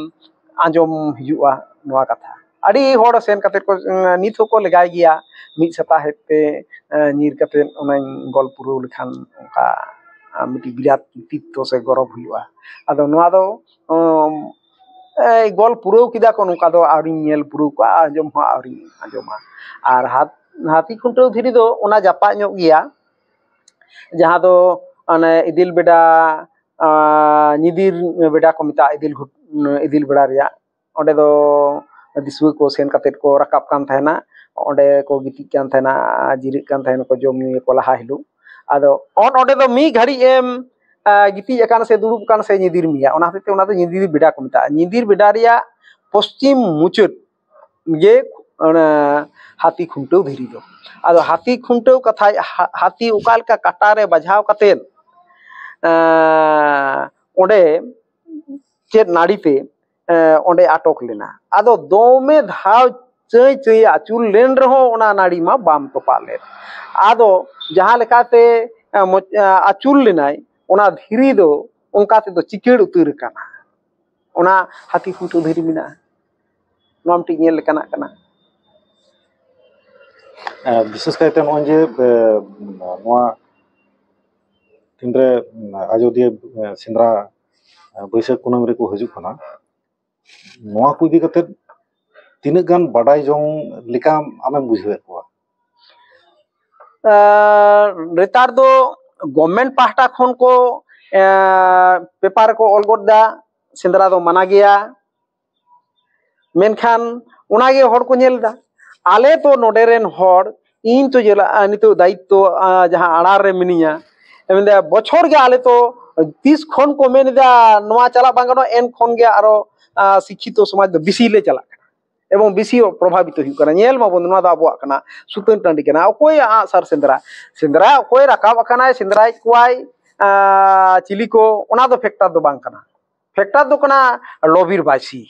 ᱟᱸᱡᱚᱢ ᱦᱤᱡᱩᱜᱼᱟ ᱱᱚᱣᱟ ᱠᱟᱛᱷᱟ᱾ ᱟᱹᱰᱤ ᱦᱚᱲ ᱥᱮᱱ ᱠᱟᱛᱮ ᱠᱚ, ᱱᱤᱛ ᱦᱚᱸᱠᱚ ᱞᱮᱜᱟᱭ ᱜᱮᱭᱟ᱾ ᱢᱤᱫ ᱥᱟᱯᱟᱦᱮᱫ ᱛᱮ ᱮ, ᱧᱤᱨ ᱠᱟᱛᱮ ᱚᱱᱟᱧ ᱜᱚᱞ ᱯᱩᱨᱟᱹᱣ ᱞᱮᱠᱷᱟᱱ ᱚᱱᱠᱟ ᱢᱤᱫᱴᱤᱡ ᱵᱤᱨᱟᱴ ᱠᱨᱤᱛᱤᱛᱛᱚ ᱥᱮ ᱜᱚᱨᱚᱵᱽ ᱦᱩᱭᱩᱜᱼᱟ᱾ ᱟᱫᱚ ᱱᱚᱣᱟ ᱫᱚ ᱚᱢ, ᱮᱭ ᱜᱚᱞ ᱯᱩᱨᱟᱹᱣ ᱠᱮᱫᱟ ᱠᱚ, ᱱᱚᱝᱠᱟ ᱫᱚ ᱟᱹᱣᱨᱤᱧ ᱧᱮᱞ ᱯᱩᱨᱟᱹᱣ ᱠᱚᱣᱟ, ᱟᱸᱡᱚᱢ ᱦᱚᱸ ᱟᱹᱣᱨᱤᱧ ᱟᱸᱡᱚᱢᱟ᱾ ᱟᱨ ᱦᱟᱛ-, ᱦᱟᱹᱛᱤ ᱠᱷᱩᱱᱴᱟᱹᱣ ᱫᱷᱤᱨᱤ ᱫᱚ ᱚᱱᱟ ᱡᱟᱯᱟᱜ ᱧᱚᱜ ᱜᱮᱭᱟ, ᱡᱟᱦᱟᱸ ᱫᱚ ᱚᱱᱮ ᱤᱫᱤᱞ ᱵᱮᱰᱟ, ᱟᱸ, ᱧᱤᱫᱤᱨ ᱵᱮᱰᱟ ᱠᱚ ᱢᱮᱛᱟᱜᱼᱟ, ᱤᱫᱤᱞ ᱜᱷᱩᱴ-, ᱤᱫᱤᱞ ᱵᱮᱰᱟ ᱨᱮᱭᱟᱜ᱾ ᱚᱸᱰᱮ ᱫᱚ ᱫᱤᱥᱩᱣᱟᱹ ᱠᱚ ᱥᱮᱱ ᱠᱟᱛᱮᱫ ᱠᱚ ᱨᱟᱠᱟᱵ ᱠᱟᱱ ᱛᱟᱦᱮᱱᱟ᱾ ᱚᱸᱰᱮ ᱠᱚ ᱜᱤᱛᱤᱡ ᱠᱟᱱ ᱛᱟᱦᱮᱱᱟ, ᱡᱤᱨᱟᱹᱜ ᱠᱟᱱ ᱛᱟᱦᱮᱱᱟᱠᱚ ᱡᱚᱢ ᱧᱩᱭᱟᱠᱚ ᱞᱟᱦᱟ ᱦᱤᱞᱳᱜ᱾ ᱟᱫᱚ ᱚᱱ-, ᱚᱸᱰᱮ ᱫᱚ ᱢᱤᱫ ᱜᱷᱟᱹᱲᱤᱡ ᱮᱢ, ᱟ, ᱜᱤᱛᱤᱡ ᱟᱠᱟᱱ ᱥᱮ ᱫᱩᱲᱩᱵ ᱟᱠᱟᱱ ᱥᱮ ᱧᱤᱫᱤᱨ ᱢᱮᱭᱟ, ᱚᱱᱟ ᱦᱚᱛᱮᱡ ᱛᱮ ᱚᱱᱟ ᱫᱚ ᱧᱤᱫᱤᱨ ᱵᱮᱰᱟ ᱠᱚ ᱢᱮᱛᱟᱜᱼᱟ᱾ ᱧᱤᱫᱤᱨ ᱵᱮᱰᱟ ᱨᱮᱭᱟᱜ ᱯᱚᱥᱪᱤᱢ ᱢᱩᱪᱟᱹᱫ ᱜᱮ ᱚᱱᱟ ᱦᱟᱹᱛᱤ ᱠᱷᱩᱱᱴᱟᱹᱣ ᱫᱷᱤᱨᱤ ᱫᱚ᱾ ᱟᱫᱚ ᱦᱟᱹᱛᱤ ᱠᱷᱩᱱᱴᱟᱹᱣ ᱠᱟᱛᱷᱟᱭ, ᱦᱟ-, ᱦᱟᱹᱛᱤ ᱚᱠᱟ ᱞᱮᱠᱟ ᱠᱟᱴᱟ ᱨᱮ ᱵᱟᱡᱷᱟᱣ ᱠᱟᱛᱮᱫ, ᱮᱸ, ᱚᱸᱰᱮ ᱪᱮᱫ ᱱᱟᱹᱲᱤ ᱛᱮ, ᱮᱸ, ᱚᱸᱰᱮ ᱟᱴᱚᱠ ᱞᱮᱱᱟ᱾ ᱟᱫᱚ ᱫᱚᱢᱮ ᱫᱷᱟᱣ ᱪᱟᱹᱭ ᱪᱟᱹᱭ ᱟᱹᱪᱩᱨ ᱞᱮᱱ ᱨᱮᱦᱚᱸ ᱚᱱᱟ ᱱᱟᱹᱲᱤ ᱢᱟ ᱵᱟᱢ ᱛᱚᱯᱟᱜ ᱞᱮᱫ᱾ ᱟᱫᱚ ᱡᱟᱦᱟᱸ ᱞᱮᱠᱟᱛᱮ, ᱮᱸ, ᱢᱚᱪ-, ᱮᱸ, ᱟᱹᱪᱩᱨ ᱞᱮᱱᱟᱭ, ᱚᱱᱟ ᱫᱷᱤᱨᱤ ᱫᱚ ᱚᱱᱠᱟ ᱛᱮᱫᱚ ᱪᱤᱠᱟᱹᱲ ᱩᱛᱟᱹᱨ ᱟᱠᱟᱱᱟ᱾ ᱚᱱᱟ ᱦᱟᱹᱛᱤ ᱠᱷᱩᱱᱴᱟᱹᱣ ᱫᱷᱤᱨᱤ ᱢᱮᱱᱟᱜᱼᱟ᱾ ᱱᱚᱣᱟ ᱢᱤᱫᱴᱤᱡ ᱧᱮᱞ ᱞᱮᱠᱟᱱᱟᱜ ᱠᱟᱱᱟ᱾ ᱮ, ᱵᱤᱥᱮᱥ ᱠᱟᱭᱛᱮ ᱱᱚᱜᱼᱚᱭ ᱡᱮ, ᱮ, ᱱᱚᱣᱟ ᱛᱤᱱᱨᱮ, ᱮ, ᱟᱡᱚᱫᱤᱭᱟᱹ, ᱮ, ᱥᱮᱸᱫᱽᱨᱟ, ᱮ, ᱵᱟᱹᱭᱥᱟᱹᱠᱷ ᱠᱩᱱᱟᱹᱢᱤ ᱨᱮᱠᱚ ᱦᱤᱡᱩᱜ ᱠᱟᱱᱟ, ᱱᱚᱣᱟ ᱠᱚ ᱤᱫᱤ ᱠᱟᱛᱮ ᱛᱤᱱᱟᱹᱜ ᱜᱟᱱ ᱵᱟᱰᱟᱭ ᱡᱚᱝ ᱞᱮᱠᱟ ᱟᱢᱮᱢ ᱵᱩᱡᱷᱟᱹᱣᱮᱫ ᱠᱚᱣᱟ? ᱟᱨ ᱱᱮᱛᱟᱨ ᱫᱚ ᱜᱚᱵᱷᱢᱮᱱᱴ ᱯᱟᱦᱴᱟ ᱠᱷᱚᱱ ᱠᱚ, ᱮ, ᱯᱮᱯᱟᱨ ᱨᱮᱠᱚ ᱚᱞ ᱜᱚᱫ ᱮᱫᱟ, ᱥᱮᱸᱫᱽᱨᱟ ᱫᱚ ᱢᱟᱱᱟ ᱜᱮᱭᱟ᱾ ᱢᱮᱱᱠᱷᱟᱱ ᱚᱱᱟᱜᱮ ᱦᱚᱲ ᱠᱚ ᱧᱮᱞ ᱮᱫᱟ᱾ ᱟᱞᱮ ᱛᱚ ᱱᱚᱰᱮ ᱨᱮᱱ ᱦᱚᱲ, ᱤᱧ ᱛᱚ ᱡᱮᱞᱟ, ᱱᱤᱛᱚᱜ ᱫᱟᱭᱤᱛᱛᱚ, ᱟ, ᱡᱟᱦᱟᱸ ᱟᱲᱟ ᱨᱮ ᱢᱤᱱᱟᱹᱧᱟ, ᱢᱮᱱᱫᱟ ᱵᱚᱪᱷᱚᱨ ᱜᱮ ᱟᱞᱮ ᱛᱚ ᱛᱤᱥ ᱠᱷᱚᱱ ᱠᱚ ᱢᱮᱱ ᱮᱫᱟ ᱱᱚᱣᱟ ᱪᱟᱞᱟᱜ ᱵᱟᱝ ᱜᱟᱱᱚᱜᱼᱟ, ᱮᱱ ᱠᱷᱚᱱ ᱜᱮ ᱟᱨᱚ, ᱟ, ᱥᱤᱠᱠᱷᱤᱛᱚ ᱥᱚᱢᱟᱡᱽ ᱫᱚ ᱵᱮᱥᱤ ᱞᱮ ᱪᱟᱞᱟᱜ ᱠᱟᱱᱟ ᱮᱵᱚᱝ ᱵᱮᱥᱤ ᱯᱨᱚᱵᱷᱟᱵᱤᱛᱚ ᱦᱩᱭᱩᱜ ᱠᱟᱱᱟ᱾ ᱧᱮᱞ ᱢᱟᱵᱚᱱ, ᱱᱚᱣᱟ ᱫᱚ ᱟᱵᱚᱣᱟᱜ ᱠᱟᱱᱟ, ᱥᱩᱛᱟᱹᱱ ᱴᱟᱺᱰᱤ ᱠᱟᱱᱟ᱾ ᱚᱠᱚᱭᱟᱜ ᱟᱜᱼᱥᱟᱨ ᱥᱮᱸᱫᱽᱨᱟ? ᱥᱮᱸᱫᱽᱨᱟ ᱚᱠᱚᱭ ᱨᱟᱠᱟᱵ ᱟᱠᱟᱱᱟᱭ, ᱥᱮᱸᱫᱽᱨᱟᱭᱮᱫ ᱠᱚᱣᱟᱭ, ᱟ, ᱪᱤᱞᱤ ᱠᱚ, ᱚᱱᱟ ᱫᱚ ᱯᱷᱮᱠᱴᱟᱨ ᱫᱚ ᱵᱟᱝ ᱠᱟᱱᱟ᱾ ᱯᱷᱮᱠᱴᱟᱨ ᱫᱚ ᱠᱟᱱᱟ ᱞᱚᱵᱤᱨ ᱵᱟᱭᱥᱤ᱾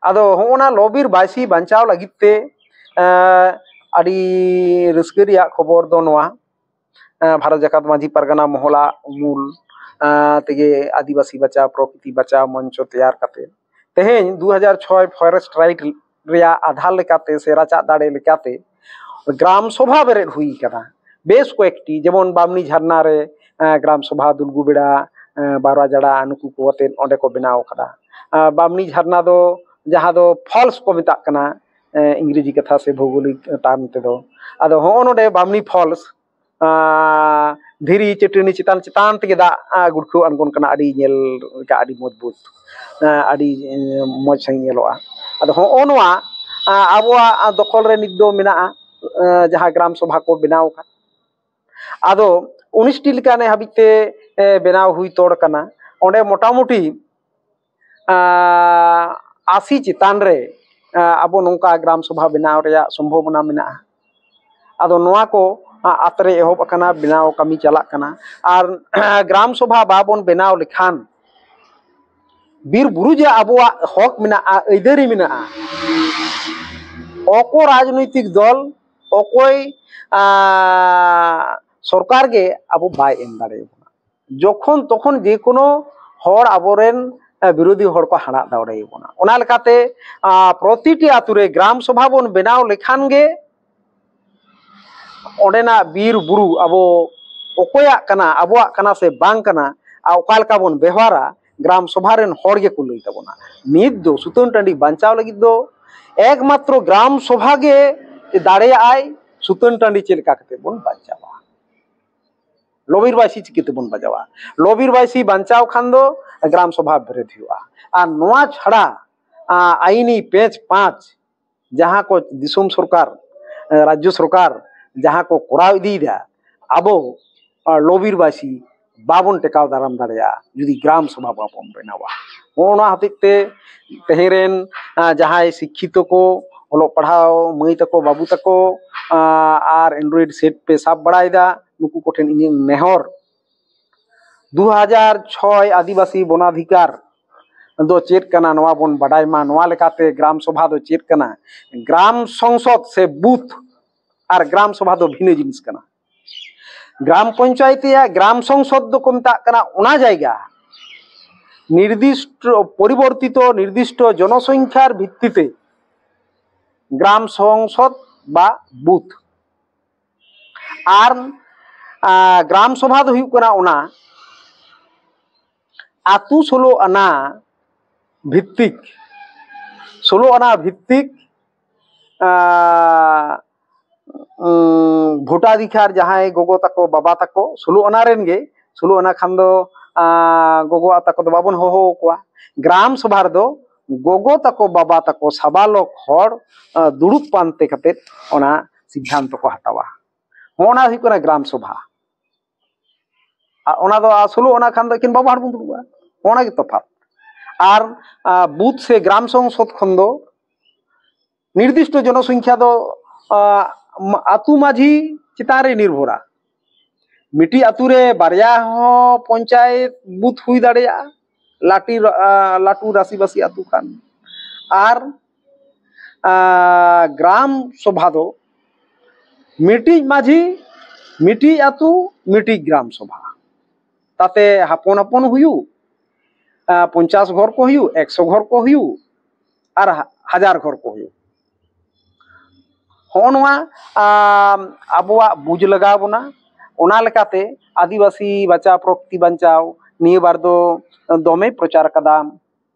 ᱟᱫᱚ ᱦᱚᱸᱜᱼᱚ ᱱᱟ ᱞᱚᱵᱤᱨ ᱵᱟᱭᱥᱤ ᱵᱟᱧᱪᱟᱣ ᱞᱟᱹᱜᱤᱫ ᱛᱮ, ᱮᱸ, ᱟᱹᱰᱤ ᱨᱟᱹᱥᱠᱟᱹ ᱨᱮᱭᱟᱜ ᱠᱷᱚᱵᱚᱨ ᱫᱚ ᱱᱚᱣᱟ, ᱮᱸ, ᱵᱷᱟᱨᱚᱛ ᱡᱟᱠᱟᱛ ᱢᱟᱹᱡᱷᱤ ᱯᱟᱨᱜᱟᱱᱟ ᱢᱚᱦᱚᱞᱟᱜ ᱩᱢᱩᱞ, ᱮᱸ, ᱛᱮᱜᱮ ᱟᱹᱫᱤᱵᱟᱹᱥᱤ ᱵᱟᱪᱟᱣ, ᱯᱨᱚᱠᱨᱤᱛᱤ ᱵᱟᱪᱟᱣ ᱢᱚᱧᱪᱚ ᱛᱮᱭᱟᱨ ᱠᱟᱛᱮ ᱛᱮᱦᱮᱧ ᱫᱩ ᱦᱟᱡᱟᱨ ᱪᱷᱚᱭ ᱯᱷᱚᱨᱮᱥᱴ ᱨᱟᱭᱤᱴ ᱨᱮᱭᱟᱜ ᱟᱫᱷᱟᱨ ᱞᱮᱠᱟᱛᱮ ᱥᱮ ᱨᱟᱪᱟᱜ ᱫᱟᱲᱮ ᱞᱮᱠᱟᱛᱮ ᱜᱨᱟᱢ ᱥᱚᱵᱷᱟ ᱵᱮᱨᱮᱫ ᱦᱩᱭ ᱟᱠᱟᱱᱟ᱾ ᱵᱮᱥ ᱠᱚᱭᱮᱠᱴᱤ, ᱡᱮᱢᱚᱱ ᱵᱟᱢᱱᱤ ᱡᱷᱟᱨᱱᱟ ᱨᱮ, ᱮᱸ, ᱜᱨᱟᱢ ᱥᱚᱵᱷᱟ, ᱫᱩᱞᱜᱩ ᱵᱮᱲᱟ, ᱮᱸ, ᱵᱟᱨᱣᱟ ᱡᱟᱲᱟ, ᱱᱩᱠᱩ ᱠᱚ ᱟᱛᱮᱫ ᱚᱸᱰᱮ ᱠᱚ ᱵᱮᱱᱟᱣ ᱟᱠᱟᱫᱟ᱾ ᱮᱸ, ᱵᱟᱢᱱᱤ ᱡᱷᱟᱨᱱᱟ ᱫᱚ ᱡᱟᱦᱟᱸ ᱫᱚ ᱯᱷᱚᱞᱥ ᱠᱚ ᱢᱮᱛᱟᱜ ᱠᱟᱱᱟ, ᱮᱸ, ᱤᱝᱨᱮᱡᱤ ᱠᱟᱛᱷᱟ ᱥᱮ ᱵᱷᱳᱜᱳᱞᱤᱠ ᱴᱟᱨᱢ ᱛᱮᱫᱚ᱾ ᱟᱫᱚ ᱦᱚᱸᱜᱼᱚ ᱱᱚᱰᱮ ᱵᱟᱢᱱᱤ ᱯᱷᱚᱞᱥ, ᱟᱸ, ᱫᱷᱤᱨᱤ ᱪᱟᱹᱴᱟᱹᱱᱤ ᱪᱮᱛᱟᱱ ᱪᱮᱛᱟᱱ ᱛᱮᱜᱮ ᱫᱟᱜ, ᱟᱸ, ᱜᱩᱲᱠᱷᱟᱹᱣ ᱟᱬᱜᱚᱱ ᱠᱟᱱᱟ᱾ ᱟᱹᱰᱤ ᱧᱮᱞ ᱞᱮᱠᱟ ᱟᱹᱰᱤ ᱢᱚᱡᱽᱵᱩᱛ, ᱟᱸ, ᱟᱹᱰᱤ, ᱮᱸ, ᱢᱚᱡᱽ ᱥᱟᱺᱦᱤᱡ ᱧᱮᱞᱚᱜᱼᱟ᱾ ᱟᱫᱚ ᱦᱚᱸᱜᱼᱚ ᱱᱚᱣᱟ, ᱟᱸ, ᱟᱵᱚᱣᱟᱜ ᱫᱚᱠᱷᱚᱞ ᱨᱮ ᱱᱤᱛ ᱫᱚ ᱢᱮᱱᱟᱜᱼᱟ, ᱟᱸ, ᱡᱟᱦᱟᱸ ᱜᱨᱟᱢ ᱥᱚᱵᱷᱟ ᱠᱚ ᱵᱮᱱᱟᱣ ᱟᱠᱟᱫ᱾ ᱟᱫᱚ ᱩᱱᱤᱥᱴᱤ ᱞᱮᱠᱟ ᱱᱮ ᱦᱟᱹᱵᱤᱡ ᱛᱮ, ᱮᱸ, ᱵᱮᱱᱟᱣ ᱦᱩᱭ ᱛᱚᱲ ᱠᱟᱱᱟ᱾ ᱚᱸᱰᱮ ᱢᱚᱴᱟᱢᱩᱴᱤ, ᱟᱸ, ᱟᱥᱤ ᱪᱮᱛᱟᱱ ᱨᱮ, ᱟᱵᱚ ᱱᱚᱝᱠᱟ ᱜᱨᱟᱢ ᱥᱚᱵᱷᱟ ᱵᱮᱱᱟᱣ ᱨᱮᱭᱟᱜ ᱥᱚᱢᱵᱷᱚᱵᱚᱱᱟ ᱢᱮᱱᱟᱜᱼᱟ᱾ ᱟᱫᱚ ᱱᱚᱣᱟ ᱠᱚ ᱟᱛᱨᱮ ᱮᱦᱚᱵ ᱟᱠᱟᱱᱟ, ᱵᱮᱱᱟᱣ ᱠᱟᱹᱢᱤ ᱪᱟᱞᱟᱜ ᱠᱟᱱᱟ᱾ ᱟᱨ ᱜᱨᱟᱢ ᱥᱚᱵᱷᱟ ᱵᱟᱵᱚᱱ ᱵᱮᱱᱟᱣ ᱞᱮᱠᱷᱟᱱ ᱵᱤᱨ ᱵᱩᱨᱩ ᱡᱮ ᱟᱵᱚᱣᱟᱜ ᱦᱚᱠ ᱢᱮᱱᱟᱜᱼᱟ, ᱟᱹᱭᱫᱟᱹᱨᱤ ᱢᱮᱱᱟᱜᱼᱟ, ᱚᱠᱚ ᱨᱟᱡᱽᱱᱳᱭᱛᱤᱠ ᱫᱚᱞ, ᱚᱠᱚᱭ ᱥᱚᱨᱠᱟᱨ ᱜᱮ ᱟᱵᱚ ᱵᱟᱭ ᱮᱢ ᱫᱟᱲᱮᱭᱟᱵᱚᱱᱟ᱾ ᱡᱚᱠᱷᱚᱱ ᱛᱚᱠᱷᱚᱱ ᱡᱮᱠᱳᱱᱳ ᱦᱚᱲ ᱟᱵᱚᱨᱮᱱ ᱵᱤᱨᱳᱫᱷᱤ ᱦᱚᱲ ᱠᱚ ᱦᱟᱱᱟᱜ ᱫᱟᱲᱮᱭᱟᱵᱚᱱᱟ᱾ ᱚᱱᱟ ᱞᱮᱠᱟᱛᱮ ᱯᱨᱚᱛᱤᱴᱤ ᱟᱛᱳ ᱨᱮ ᱜᱨᱟᱢ ᱥᱚᱵᱷᱟ ᱵᱚᱱ ᱵᱮᱱᱟᱣ ᱞᱮᱠᱷᱟᱱ ᱜᱮ ᱚᱸᱰᱮᱱᱟᱜ ᱵᱤᱨ ᱵᱩᱨᱩ ᱟᱵᱚ ᱚᱠᱚᱭᱟᱜ ᱠᱟᱱᱟ, ᱟᱵᱚᱣᱟᱜ ᱠᱟᱱᱟ ᱥᱮ ᱵᱟᱝ ᱠᱟᱱᱟ, ᱟᱨ ᱚᱠᱟ ᱞᱮᱠᱟ ᱵᱚᱱ ᱵᱮᱣᱦᱟᱨᱟ, ᱜᱨᱟᱢ ᱥᱚᱵᱷᱟ ᱨᱮᱱ ᱦᱚᱲ ᱜᱮᱠᱚ ᱞᱟᱹᱭ ᱛᱟᱵᱚᱱᱟ᱾ ᱱᱤᱛ ᱫᱚ ᱥᱩᱛᱟᱹᱱ ᱴᱟᱺᱰᱤ ᱵᱟᱧᱪᱟᱣ ᱞᱟᱹᱜᱤᱫ ᱫᱚ ᱮᱠᱢᱟᱛᱨᱚ ᱜᱨᱟᱢ ᱥᱚᱵᱷᱟ ᱜᱮ ᱫᱟᱲᱮᱭᱟᱜᱼᱟᱭ ᱥᱩᱛᱟᱹᱱ ᱴᱟᱺᱰᱤ ᱪᱮᱫ ᱞᱮᱠᱟ ᱠᱟᱛᱮ ᱵᱚᱱ ᱵᱟᱧᱪᱟᱣᱟ᱾ ᱞᱚᱵᱤᱨ ᱵᱟᱭᱥᱤ ᱪᱤᱠᱟᱹ ᱛᱮᱵᱚᱱ ᱵᱟᱡᱟᱣᱟ? ᱞᱚᱵᱤᱨ ᱵᱟᱭᱥᱤ ᱵᱟᱧᱪᱟᱣ ᱠᱷᱟᱱ ᱫᱚ ᱜᱨᱟᱢ ᱥᱚᱵᱷᱟ ᱵᱮᱨᱮᱫ ᱦᱩᱭᱩᱜᱼᱟ᱾ ᱟᱨ ᱱᱚᱣᱟ ᱪᱷᱟᱲᱟ ᱟᱭᱤᱱᱤ ᱯᱮᱸᱪ ᱯᱟᱸᱪ ᱡᱟᱦᱟᱸ ᱠᱚ ᱫᱤᱥᱚᱢ ᱥᱚᱨᱠᱟᱨ, ᱨᱟᱡᱽᱡᱚ ᱥᱚᱨᱠᱟᱨ ᱡᱟᱦᱟᱸ ᱠᱚ ᱠᱚᱨᱟᱣ ᱤᱫᱤᱭᱮᱫᱟ, ᱟᱵᱚ ᱞᱚᱵᱤᱨ ᱵᱟᱭᱥᱤ ᱵᱟᱵᱚᱱ ᱴᱮᱠᱟᱣ ᱫᱟᱨᱟᱢ ᱫᱟᱲᱮᱭᱟᱜᱼᱟ ᱡᱩᱫᱤ ᱜᱨᱟᱢ ᱥᱚᱵᱷᱟ ᱵᱟᱵᱚᱱ ᱵᱮᱱᱟᱣᱟ᱾ ᱱᱚᱜᱼᱚ ᱱᱚᱣᱟ ᱦᱚᱛᱮᱡ ᱛᱮ ᱛᱮᱦᱮᱧ ᱨᱮᱱ ᱡᱟᱦᱟᱸᱭ ᱥᱤᱠᱠᱷᱤᱛᱚ ᱠᱚ, ᱚᱞᱚᱜ ᱯᱟᱲᱦᱟᱣ ᱢᱟᱹᱭ ᱛᱟᱠᱚ, ᱵᱟᱹᱵᱩ ᱛᱟᱠᱚ, ᱟᱨ Android set ᱯᱮ ᱥᱟᱵ ᱵᱟᱲᱟᱭᱮᱫᱟ, ᱱᱩᱠᱩ ᱠᱚᱴᱷᱮᱱ ᱤᱧᱟᱹᱜ ᱱᱮᱦᱚᱨ, ᱫᱩ ᱦᱟᱡᱟᱨ ᱪᱷᱚᱭ ᱟᱹᱫᱤᱵᱟᱹᱥᱤ ᱵᱚᱱᱟᱫᱷᱤᱠᱟᱨ ᱫᱚ ᱪᱮᱫ ᱠᱟᱱᱟ, ᱱᱚᱣᱟ ᱵᱚᱱ ᱵᱟᱰᱟᱭ ᱢᱟ᱾ ᱱᱚᱣᱟ ᱞᱮᱠᱟᱛᱮ ᱜᱨᱟᱢ ᱥᱚᱵᱷᱟ ᱫᱚ ᱪᱮᱫ ᱠᱟᱱᱟ? ᱜᱨᱟᱢ ᱥᱚᱝᱥᱚᱫ ᱥᱮ ᱵᱩᱛᱷ ᱟᱨ ᱜᱨᱟᱢ ᱥᱚᱵᱷᱟ ᱫᱚ ᱵᱷᱤᱱᱟᱹ ᱡᱤᱱᱤᱥ ᱠᱟᱱᱟ᱾ ᱜᱨᱟᱢ ᱯᱚᱧᱪᱟᱭᱮᱛ ᱨᱮᱭᱟᱜ ᱜᱨᱟᱢ ᱥᱚᱝᱥᱚᱫ ᱫᱚᱠᱚ ᱢᱮᱛᱟᱜ ᱠᱟᱱᱟ ᱚᱱᱟ ᱡᱟᱭᱜᱟ, ᱱᱤᱨᱫᱤᱥᱴᱚ, ᱯᱚᱨᱤᱵᱚᱨᱛᱤᱛᱚ ᱱᱤᱨᱫᱤᱥᱴᱚ ᱡᱚᱱᱚᱥᱚᱝᱠᱷᱟᱨ ᱵᱷᱤᱛᱛᱤᱛᱮ ᱜᱨᱟᱢ ᱥᱚᱝᱥᱚᱫ ᱵᱟ ᱵᱩᱛᱷ᱾ ᱟᱨ ᱜᱨᱟᱢ ᱥᱚᱵᱷᱟ ᱫᱚ ᱦᱩᱭᱩᱜ ᱠᱟᱱᱟ ᱚᱱᱟ ᱟᱹᱛᱩ ᱥᱳᱞᱳ ᱟᱱᱟ ᱵᱷᱤᱛᱛᱤᱠ, ᱥᱳᱞᱳ ᱟᱱᱟ ᱵᱷᱤᱛᱛᱤᱠ ᱵᱷᱳᱴᱟᱫᱷᱤᱠᱟᱨ, ᱡᱟᱦᱟᱸᱭ ᱜᱚᱜᱚ ᱛᱟᱠᱚ, ᱵᱟᱵᱟ ᱛᱟᱠᱚ ᱥᱳᱞᱳ ᱟᱱᱟ ᱨᱮᱱ ᱜᱮ, ᱥᱳᱞᱳ ᱟᱱᱟ ᱠᱷᱟᱱ ᱫᱚ ᱜᱚᱜᱚ ᱛᱟᱠᱚ ᱫᱚ ᱵᱟᱵᱚᱱ ᱦᱚᱦᱚ ᱟᱠᱚᱣᱟ᱾ ᱜᱨᱟᱢ ᱥᱚᱵᱷᱟ ᱨᱮᱫᱚ ᱜᱚᱜᱚ ᱛᱟᱠᱚ, ᱵᱟᱵᱟ ᱛᱟᱠᱚ, ᱥᱟᱵᱟᱞᱚᱠ ᱦᱚᱲ ᱫᱩᱲᱩᱵ ᱯᱟᱱᱛᱮ ᱠᱟᱛᱮᱫ ᱚᱱᱟ ᱥᱤᱫᱽᱫᱷᱟᱱᱛᱚ ᱠᱚ ᱦᱟᱛᱟᱣᱟ᱾ ᱦᱚᱸ, ᱚᱱᱟ ᱦᱩᱭᱩᱜ ᱠᱟᱱᱟ ᱜᱨᱟᱢ ᱥᱚᱵᱷᱟ᱾ ᱟᱨ ᱚᱱᱟ ᱫᱚ ᱥᱳᱞᱳ ᱟᱱᱟ ᱠᱷᱟᱱ ᱫᱚ ᱮᱠᱮᱱ ᱵᱟᱵᱟ ᱦᱚᱲ ᱵᱚᱱ ᱫᱩᱲᱩᱵᱼᱟ, ᱚᱱᱟ ᱜᱮ ᱛᱚᱯᱷᱟᱛ᱾ ᱟᱨ ᱵᱩᱛᱷ ᱥᱮ ᱜᱨᱟᱢ ᱥᱚᱝᱥᱚᱫ ᱠᱷᱚᱱ ᱫᱚ ᱱᱤᱨᱫᱤᱥᱴᱚ ᱡᱚᱱᱚᱥᱚᱝᱠᱷᱟ ᱫᱚ ᱟᱹᱛᱩ ᱢᱟᱹᱡᱷᱤ ᱪᱮᱛᱟᱱ ᱨᱮ ᱱᱤᱨᱵᱷᱚᱨᱟ᱾ ᱢᱤᱫᱴᱤᱡ ᱟᱹᱛᱩ ᱨᱮ ᱵᱟᱨᱭᱟ ᱦᱚᱸ ᱯᱚᱧᱪᱟᱭᱮᱛ ᱵᱩᱛᱷ ᱦᱩᱭ ᱫᱟᱲᱮᱭᱟᱜᱼᱟ, ᱞᱟᱹᱴᱩ ᱞᱟᱹᱴᱩ ᱨᱟᱥᱤᱵᱟᱥᱤ ᱟᱹᱛᱩ ᱠᱷᱟᱱ᱾ ᱟᱨ ᱜᱨᱟᱢ ᱥᱚᱵᱷᱟ ᱫᱚ ᱢᱤᱫᱴᱤᱡ ᱢᱟᱹᱡᱷᱤ, ᱢᱤᱫᱴᱤᱡ ᱟᱹᱛᱩ, ᱢᱤᱫᱴᱤᱡ ᱜᱨᱟᱢ ᱥᱚᱵᱷᱟ᱾ ᱛᱟᱛᱮ ᱦᱚᱯᱚᱱ ᱦᱚᱯᱚᱱ ᱦᱩᱭᱩᱜ, ᱯᱚᱧᱪᱟᱥ ᱜᱷᱚᱨ ᱠᱚ ᱦᱩᱭᱩᱜ, ᱮᱠᱥᱚ ᱜᱷᱚᱨ ᱠᱚ ᱦᱩᱭᱩᱜ, ᱟᱨ ᱦᱟᱡᱟᱨ ᱜᱷᱚᱨ ᱠᱚ ᱦᱩᱭᱩᱜ, ᱦᱚᱸᱜᱼᱚ ᱱᱚᱣᱟ ᱟᱵᱚᱣᱟᱜ ᱵᱩᱡᱽ ᱞᱟᱜᱟᱣ ᱵᱚᱱᱟ᱾ ᱚᱱᱟ ᱞᱮᱠᱟᱛᱮ ᱟᱹᱫᱤᱵᱟᱹᱥᱤ ᱵᱟᱧᱪᱟᱣ ᱯᱨᱚᱠᱛᱤ ᱵᱟᱧᱪᱟᱣ ᱱᱤᱭᱟᱹ ᱵᱟᱨ ᱫᱚ ᱫᱚᱢᱮ ᱯᱨᱚᱪᱟᱨ ᱠᱟᱫᱟ᱾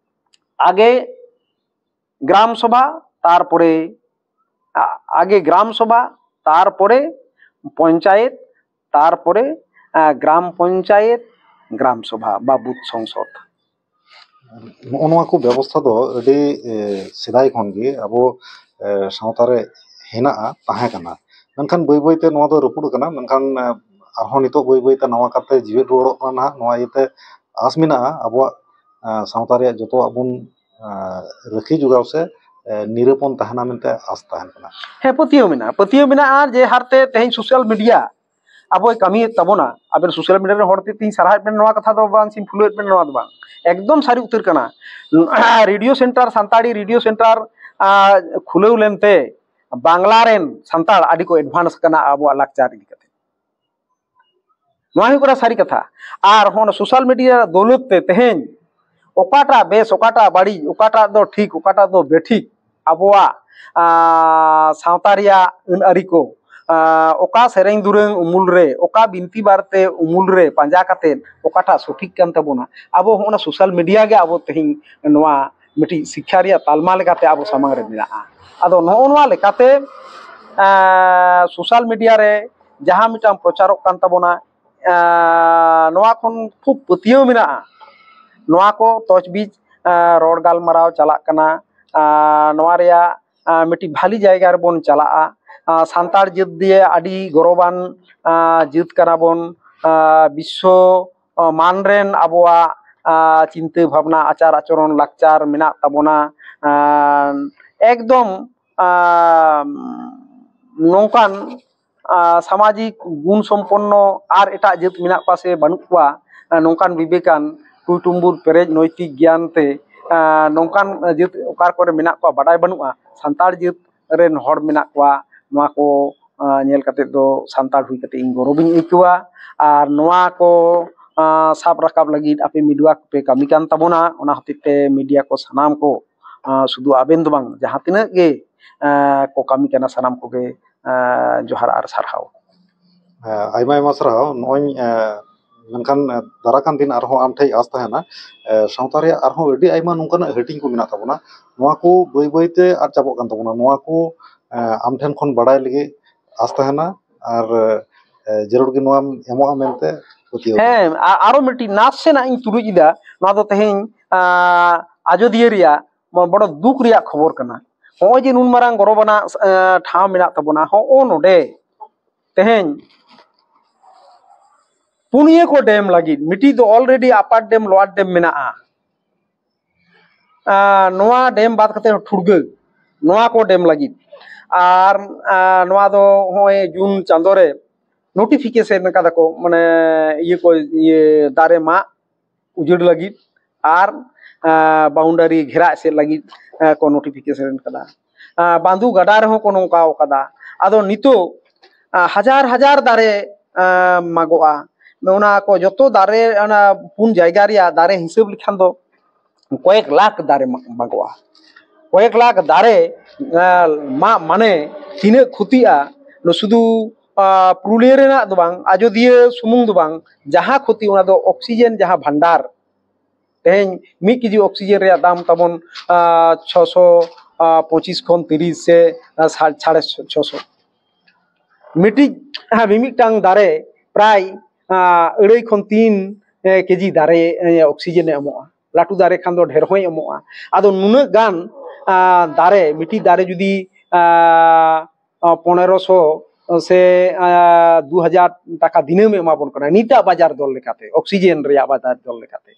ᱟᱜᱮ ᱜᱨᱟᱢ ᱥᱚᱵᱷᱟ, ᱛᱟᱨᱯᱚᱨᱮ ᱟᱜᱮ ᱜᱨᱟᱢ ᱥᱚᱵᱷᱟ, ᱛᱟᱨᱯᱚᱨᱮ ᱯᱚᱧᱪᱟᱭᱮᱛ, ᱛᱟᱨᱯᱚᱨᱮ ᱜᱨᱟᱢ ᱯᱚᱧᱪᱟᱭᱮᱛ, ᱜᱨᱟᱢ ᱥᱚᱵᱷᱟ ᱵᱟ ᱵᱩᱛᱷ ᱥᱚᱝᱥᱚᱫᱽ᱾ ᱱᱚᱜᱼᱚ ᱱᱚᱣᱟ ᱠᱚ ᱵᱮᱵᱚᱥᱛᱷᱟ ᱫᱚ ᱟᱹᱰᱤ ᱥᱮᱫᱟᱭ ᱠᱷᱚᱱ ᱜᱮ ᱟᱵᱚ ᱥᱟᱶᱛᱟ ᱨᱮ ᱦᱮᱱᱟᱜᱼᱟ, ᱛᱟᱦᱮᱸ ᱠᱟᱱᱟ᱾ ᱢᱮᱱᱠᱷᱟᱱ ᱵᱟᱹᱭ ᱵᱟᱹᱭᱛᱮ ᱱᱚᱣᱟ ᱫᱚ ᱨᱟᱹᱯᱩᱫ ᱟᱠᱟᱱᱟ᱾ ᱢᱮᱱᱠᱷᱟᱱ ᱟᱨᱦᱚᱸ ᱱᱤᱛᱚᱜ ᱵᱟᱹᱭ ᱵᱟᱹᱭᱛᱮ ᱱᱟᱣᱟ ᱠᱟᱨᱛᱮ ᱡᱤᱣᱮᱫ ᱨᱩᱣᱟᱹᱲᱚᱜ ᱠᱟᱱᱟ ᱱᱟᱦᱟᱜ᱾ ᱱᱚᱣᱟ ᱤᱭᱟᱹᱛᱮ ᱟᱥ ᱢᱮᱱᱟᱜᱼᱟ ᱟᱵᱚᱣᱟᱜ ᱥᱟᱶᱛᱟ ᱨᱮᱭᱟᱜ ᱡᱚᱛᱚᱣᱟᱜ ᱵᱚᱱ ᱨᱟᱹᱠᱷᱤ ᱡᱚᱜᱟᱣ ᱥᱮ ᱱᱤᱨᱟᱹᱯᱚᱱ ᱛᱟᱦᱮᱱᱟ ᱢᱮᱱᱛᱮ ᱟᱥ ᱛᱟᱦᱮᱱ ᱠᱟᱱᱟ᱾ ᱦᱮᱸ, ᱯᱟᱹᱛᱭᱟᱹᱣ ᱢᱮᱱᱟᱜᱼᱟ, ᱯᱟᱹᱛᱭᱟᱹᱣ ᱢᱮᱱᱟᱜᱼᱟ᱾ ᱡᱮ ᱦᱟᱨᱛᱮ ᱛᱮᱦᱮᱧ ᱥᱳᱥᱟᱞ ᱢᱤᱰᱤᱭᱟ ᱟᱵᱚᱭ ᱠᱟᱹᱢᱤᱭᱮᱫ ᱛᱟᱵᱚᱱᱟ, ᱟᱵᱮᱱ ᱥᱳᱥᱟᱞ ᱢᱤᱰᱤᱭᱟ ᱨᱮᱱ ᱦᱚᱲ ᱛᱮ ᱛᱤᱧ ᱥᱟᱨᱦᱟᱣᱮᱫ ᱵᱮᱱ ᱱᱚᱣᱟ ᱠᱟᱛᱷᱟ ᱫᱚ ᱵᱟᱝ, ᱥᱤᱧ ᱯᱷᱩᱞᱟᱹᱣᱮᱫ ᱵᱮᱱ ᱱᱚᱣᱟ ᱫᱚ ᱵᱟᱝ, ᱮᱠᱫᱚᱢ ᱥᱟᱹᱨᱤ ᱩᱛᱟᱹᱨ ᱠᱟᱱᱟ᱾ Radio centre, Santali radio centre ᱠᱷᱩᱞᱟᱹᱣ ᱞᱮᱱᱛᱮ ᱵᱟᱝᱞᱟ ᱨᱮᱱ ᱥᱟᱱᱛᱟᱲ ᱟᱹᱰᱤ ᱠᱚ ᱮᱰᱵᱷᱟᱱᱥ ᱠᱟᱱᱟ ᱟᱵᱚᱣᱟᱜ ᱞᱟᱠᱪᱟᱨ ᱤᱫᱤ ᱠᱟᱛᱮ᱾ ᱱᱚᱣᱟ ᱦᱩᱭᱩᱜ ᱠᱟᱱᱟ ᱥᱟᱹᱨᱤ ᱠᱟᱛᱷᱟ᱾ ᱟᱨ ᱦᱚᱸ ᱥᱳᱥᱟᱞ ᱢᱤᱰᱤᱭᱟ ᱫᱚᱞᱚᱛ ᱛᱮ ᱛᱮᱦᱮᱧ ᱚᱠᱟᱴᱟᱜ ᱵᱮᱥ, ᱚᱠᱟᱴᱟᱜ ᱵᱟᱹᱲᱤᱡ, ᱚᱠᱟᱴᱟᱜ ᱫᱚ ᱴᱷᱤᱠ, ᱚᱠᱟᱴᱟᱜ ᱫᱚ ᱵᱮᱴᱷᱤᱠ, ᱟᱵᱚᱣᱟᱜ ᱥᱟᱶᱛᱟ ᱨᱮᱭᱟᱜ ᱟᱹᱱ ᱟᱹᱨᱤ ᱠᱚ, ᱚᱠᱟ ᱥᱮᱨᱮᱧ ᱫᱩᱨᱟᱹᱝ ᱩᱢᱩᱞ ᱨᱮ, ᱚᱠᱟ ᱵᱤᱱᱛᱤ ᱵᱟᱨᱛᱮ ᱩᱢᱩᱞ ᱨᱮ ᱯᱟᱸᱡᱟ ᱠᱟᱛᱮᱫ ᱚᱠᱟᱴᱟᱜ ᱥᱚᱴᱷᱤᱠ ᱠᱟᱱ ᱛᱟᱵᱚᱱᱟ, ᱟᱵᱚ ᱦᱚᱸ ᱚᱱᱟ ᱥᱳᱥᱟᱞ ᱢᱤᱰᱤᱭᱟ ᱜᱮ ᱟᱵᱚ ᱛᱮᱦᱮᱧ ᱱᱚᱣᱟ ᱢᱤᱫᱴᱤᱡ ᱥᱤᱠᱠᱷᱟ ᱨᱮᱭᱟᱜ ᱛᱟᱞᱢᱟ ᱞᱮᱠᱟᱛᱮ ᱟᱵᱚ ᱥᱟᱢᱟᱝ ᱨᱮ ᱢᱮᱱᱟᱜᱼᱟ᱾ ᱟᱫᱚ ᱱᱚᱜᱼᱚ ᱱᱚᱣᱟ ᱞᱮᱠᱟᱛᱮ ᱥᱳᱥᱟᱞ ᱢᱤᱰᱤᱭᱟ ᱨᱮ ᱡᱟᱦᱟᱸ ᱢᱤᱫᱴᱟᱝ ᱯᱨᱚᱪᱟᱨᱚᱜ ᱠᱟᱱ ᱛᱟᱵᱚᱱᱟ, ᱱᱚᱣᱟ ᱠᱷᱚᱱ ᱠᱷᱩᱵ ᱯᱟᱹᱛᱭᱟᱹᱣ ᱢᱮᱱᱟᱜᱼᱟ᱾ ᱱᱚᱣᱟ ᱠᱚ ᱛᱚᱡᱽᱵᱤᱡᱽ ᱨᱚᱲ ᱜᱟᱞᱢᱟᱨᱟᱣ ᱪᱟᱞᱟᱜ ᱠᱟᱱᱟ᱾ ᱱᱚᱣᱟ ᱨᱮᱭᱟᱜ ᱢᱤᱫᱴᱤᱡ ᱵᱷᱟᱞᱤ ᱡᱟᱭᱜᱟ ᱨᱮᱵᱚᱱ ᱪᱟᱞᱟᱜᱼᱟ᱾ ᱥᱟᱱᱛᱟᱲ ᱡᱟᱹᱛ ᱫᱤᱭᱮ ᱟᱹᱰᱤ ᱜᱚᱨᱚᱵᱟᱱ ᱡᱟᱹᱛ ᱠᱟᱱᱟ ᱵᱚᱱ᱾ ᱵᱤᱥᱥᱚ ᱢᱟᱱ ᱨᱮᱱ ᱟᱵᱚᱣᱟᱜ ᱪᱤᱱᱛᱟᱹ ᱵᱷᱟᱵᱽᱱᱟ, ᱟᱪᱟᱨ ᱟᱪᱚᱨᱚᱱ, ᱞᱟᱠᱪᱟᱨ ᱢᱮᱱᱟᱜ ᱛᱟᱵᱚᱱᱟ᱾ ᱮᱠᱫᱚᱢ ᱟᱸ, ᱱᱚᱝᱠᱟᱱ ᱟᱸ, ᱥᱟᱢᱟᱡᱤᱠ ᱜᱩᱱ ᱥᱚᱢᱯᱚᱱᱱᱚ ᱟᱨ ᱮᱴᱟᱜ ᱡᱟᱹᱛ ᱢᱮᱱᱟᱜ ᱠᱚᱣᱟ ᱥᱮ ᱵᱟᱹᱱᱩᱜ ᱠᱚᱣᱟ, ᱟᱸ, ᱱᱚᱝᱠᱟᱱ ᱵᱤᱵᱮᱠᱟᱱ, ᱴᱩᱭ ᱴᱩᱢᱵᱩᱨ ᱯᱮᱨᱮᱡ ᱱᱳᱭᱛᱤᱠ ᱜᱮᱭᱟᱱ ᱛᱮ, ᱟᱸ, ᱱᱚᱝᱠᱟᱱ ᱡᱟᱹᱛ ᱚᱠᱟ ᱠᱚᱨᱮ ᱢᱮᱱᱟᱜ ᱠᱚᱣᱟ ᱵᱟᱰᱟᱭ ᱵᱟᱹᱱᱩᱜᱼᱟ᱾ ᱥᱟᱱᱛᱟᱲ ᱡᱟᱹᱛ ᱨᱮᱱ ᱦᱚᱲ ᱢᱮᱱᱟᱜ ᱠᱚᱣᱟ, ᱱᱚᱣᱟ ᱠᱚ, ᱟᱸ, ᱧᱮᱞ ᱠᱟᱛᱮ ᱫᱚ ᱥᱟᱱᱛᱟᱲ ᱦᱩᱭ ᱠᱟᱛᱮ ᱤᱧ ᱜᱚᱨᱚᱵᱤᱧ ᱟᱹᱭᱠᱟᱹᱣᱟ᱾ ᱟᱨ ᱱᱚᱣᱟ ᱠᱚ, ᱟᱸ, ᱥᱟᱵ ᱨᱟᱠᱟᱵ ᱞᱟᱹᱜᱤᱫ ᱟᱯᱮ ᱢᱤᱰᱤᱭᱟ ᱠᱚᱯᱮ ᱠᱟᱹᱢᱤ ᱠᱟᱱ ᱛᱟᱵᱚᱱᱟ᱾ ᱚᱱᱟ ᱦᱚᱛᱮᱡ ᱛᱮ ᱢᱤᱰᱤᱭᱟ ᱠᱚ ᱥᱟᱱᱟᱢ ᱠᱚ, ᱟᱸ, ᱥᱩᱫᱷᱩ ᱟᱵᱮᱱ ᱫᱚ ᱵᱟᱝ, ᱡᱟᱦᱟᱸ ᱛᱤᱱᱟᱹᱜ ᱜᱮ, ᱟᱸ, ᱠᱚ ᱠᱟᱹᱢᱤ ᱠᱟᱱᱟ, ᱥᱟᱱᱟᱢ ᱠᱚᱜᱮ, ᱟᱸ, ᱡᱚᱦᱟᱨ ᱟᱨ ᱥᱟᱨᱦᱟᱣ᱾ ᱦᱮᱸ, ᱟᱭᱢᱟ ᱟᱭᱢᱟ ᱥᱟᱨᱦᱟᱣ᱾ ᱱᱚᱜᱼᱚᱭ, ᱮᱸ, ᱢᱮᱱᱠᱷᱟᱱ, ᱮᱸ, ᱫᱟᱨᱟ ᱠᱟᱱ ᱫᱤᱱ ᱟᱨᱦᱚᱸ ᱟᱢ ᱴᱷᱮᱱ ᱟᱸᱥ ᱛᱟᱦᱮᱱᱟ, ᱮᱸ, ᱥᱟᱶᱛᱟ ᱨᱮᱭᱟᱜ ᱟᱨᱦᱚᱸ ᱟᱹᱰᱤ ᱟᱭᱢᱟ ᱱᱚᱝᱠᱟᱱᱟᱜ ᱦᱟᱹᱴᱤᱧ ᱠᱚ ᱢᱮᱱᱟᱜ ᱛᱟᱵᱚᱱᱟ, ᱱᱚᱣᱟ ᱠᱚ ᱵᱟᱹᱭ ᱵᱟᱹᱭ ᱛᱮ ᱟᱫ ᱪᱟᱵᱟᱜ ᱠᱟᱱ ᱛᱟᱵᱚᱱᱟ᱾ ᱱᱚᱣᱟ ᱠᱚ, ᱮᱸ, ᱟᱢ ᱴᱷᱮᱱ ᱠᱷᱚᱱ ᱵᱟᱲᱟᱭ ᱞᱟᱹᱜᱤᱫ ᱟᱸᱥ ᱛᱟᱦᱮᱱᱟ, ᱟᱨ, ᱮᱸ, ᱡᱟᱹᱨᱩᱲ ᱜᱮ ᱱᱚᱣᱟᱢ ᱮᱢᱚᱜᱼᱟ ᱢᱮᱱᱛᱮ ᱯᱟᱹᱛᱭᱟᱹᱣ᱾ ᱦᱮᱸ, ᱟ-, ᱟᱨᱚ ᱢᱤᱫᱴᱤᱡ ᱱᱟᱥᱮᱱᱟᱜ ᱤᱧ ᱛᱩᱞᱩᱡ ᱮᱫᱟ᱾ ᱱᱚᱣᱟ ᱫᱚ ᱛᱮᱦᱮᱧ, ᱟᱸ, ᱟᱡᱚᱫᱤᱭᱟᱹ ᱨᱮᱭᱟᱜ ᱵᱚ-, ᱵᱚᱲᱚ ᱫᱩᱠ ᱨᱮᱭᱟᱜ ᱠᱷᱚᱵᱚᱨ ᱠᱟᱱᱟ᱾ ᱱᱚᱜᱼᱚᱭ ᱡᱮ ᱱᱩᱱ ᱢᱟᱨᱟᱝ ᱜᱚᱨᱚᱵᱟᱱᱟᱜ, ᱮᱸ, ᱴᱷᱟᱶ ᱢᱮᱱᱟᱜ ᱛᱟᱵᱚᱱᱟ, ᱦᱚᱸᱜᱼᱚ ᱱᱚᱰᱮ ᱛᱮᱦᱮᱧ ᱯᱩᱱᱭᱟᱹ ᱠᱚ ᱰᱮᱢ ᱞᱟᱹᱜᱤᱫ, ᱢᱤᱫᱴᱤᱡ ᱫᱚ already upper dam, lower dam ᱢᱮᱱᱟᱜᱼᱟ᱾ ᱟᱸ, ᱱᱚᱣᱟ ᱰᱮᱢ ᱵᱟᱫ ᱠᱟᱛᱮ ᱴᱷᱩᱲᱜᱟᱹ, ᱱᱚᱣᱟ ᱠᱚ ᱰᱮᱢ ᱞᱟᱹᱜᱤᱫ᱾ ᱟᱨ, ᱟᱸ, ᱱᱚᱣᱟ ᱫᱚ ᱱᱚᱜᱼᱚᱭ ᱡᱩᱱ ᱪᱟᱸᱫᱳ ᱨᱮ notification ᱠᱟᱫᱟ ᱠᱚ, ᱢᱟᱱᱮ ᱤᱭᱟᱹ ᱠᱚ, ᱤᱭᱟᱹ ᱫᱟᱨᱮ ᱢᱟᱜ ᱩᱡᱟᱹᱲ ᱞᱟᱹᱜᱤᱫ ᱟᱨ, ᱟᱸ, boundary ᱜᱷᱮᱨᱟ ᱮᱥᱮᱫ ᱞᱟᱹᱜᱤᱫ, ᱟᱸ, ᱠᱚ notification ᱠᱟᱫᱟ᱾ ᱟᱸ, ᱵᱟᱸᱫᱩ ᱜᱟᱰᱟ ᱨᱮᱦᱚᱸ ᱠᱚ ᱱᱚᱝᱠᱟ ᱠᱟᱫᱟ᱾ ᱟᱫᱚ ᱱᱤᱛᱚᱜ, ᱟᱸ, ᱦᱟᱡᱟᱨ ᱦᱟᱡᱟᱨ ᱫᱟᱨᱮ, ᱟᱸ, ᱢᱟᱜᱚᱜᱼᱟ᱾ ᱚᱱᱟ ᱠᱚ ᱡᱚᱛᱚ ᱫᱟᱨᱮ, ᱚᱱᱟ ᱯᱩᱱ ᱡᱟᱭᱜᱟ ᱨᱮᱭᱟᱜ ᱫᱟᱨᱮ ᱦᱤᱥᱟᱹᱵ ᱞᱮᱠᱷᱟᱱ ᱫᱚ ᱠᱚᱭᱮᱠ ᱞᱟᱠᱷ ᱫᱟᱨᱮ ᱢᱟᱜ-, ᱢᱟᱜᱚᱜᱼᱟ᱾ ᱠᱚᱭᱮᱠ ᱞᱟᱠᱷ ᱫᱟᱨᱮ, ᱟᱸ, ᱢᱟᱜ ᱢᱟᱱᱮ ᱛᱤᱱᱟᱹᱜ ᱠᱷᱚᱛᱤᱜᱼᱟ, ᱱᱚᱣᱟ ᱥᱩᱫᱷᱩ, ᱟᱸ, ᱯᱩᱨᱩᱞᱤᱭᱟᱹ ᱨᱮᱱᱟᱜ ᱫᱚ ᱵᱟᱝ, ᱟᱡᱚᱫᱤᱭᱟᱹ ᱥᱩᱢᱩᱝ ᱫᱚ ᱵᱟᱝ, ᱡᱟᱦᱟᱸ ᱠᱷᱚᱛᱤ, ᱚᱱᱟ ᱫᱚ oxygen ᱡᱟᱦᱟᱸ ᱵᱷᱟᱱᱰᱟᱨ, ᱛᱮᱦᱮᱧ ᱢᱤᱫ ᱠᱮᱡᱤ oxygen ᱨᱮᱭᱟᱜ ᱫᱟᱢ ᱛᱟᱵᱚᱱ, ᱟᱸ, ᱪᱷᱚᱥᱚ, ᱟᱸ, ᱯᱚᱸᱪᱤᱥ ᱠᱷᱚᱱ ᱛᱤᱨᱤᱥ ᱥᱮ, ᱟᱸ, ᱥᱟ-, ᱥᱟᱲᱮ ᱪᱷᱚᱥᱚ᱾ ᱢᱤᱫᱴᱤᱡ, ᱦᱮᱸ, ᱢᱤᱢᱤᱫᱴᱟᱝ ᱫᱟᱨᱮ ᱯᱨᱟᱭ, ᱟᱸ, ᱟᱹᱲᱟᱹᱭ ᱠᱷᱚᱱ ᱛᱤᱱ, ᱮ, ᱠᱮᱡᱤ ᱫᱟᱨᱮ, ᱮ, oxygen ᱮ ᱮᱢᱚᱜᱼᱟ᱾ ᱞᱟᱹᱴᱩ ᱫᱟᱨᱮ ᱠᱷᱟᱱ ᱫᱚ ᱰᱷᱮᱨ ᱦᱚᱸᱭ ᱮᱢᱚᱜᱼᱟ᱾ ᱟᱫᱚ ᱱᱩᱱᱟᱹᱜ ᱜᱟᱱ, ᱟᱸ, ᱫᱟᱨᱮ, ᱢᱤᱫᱴᱤᱡ ᱫᱟᱨᱮ ᱡᱩᱫᱤ, ᱟᱸ, ᱟᱸ, ᱯᱚᱱᱮᱨᱚᱥᱚ ᱥᱮ, ᱟᱸ, ᱫᱩ ᱦᱟᱡᱟᱨ ᱴᱟᱠᱟ ᱫᱤᱱᱟᱹᱢ ᱮ ᱮᱢᱟ ᱵᱚᱱ ᱠᱟᱱᱟ ᱱᱤᱛᱟᱜ ᱵᱟᱡᱟᱨ ᱫᱚᱨ ᱞᱮᱠᱟᱛᱮ, oxygen ᱨᱮᱭᱟᱜ ᱵᱟᱡᱟᱨ ᱫᱚᱨ ᱞᱮᱠᱟᱛᱮ,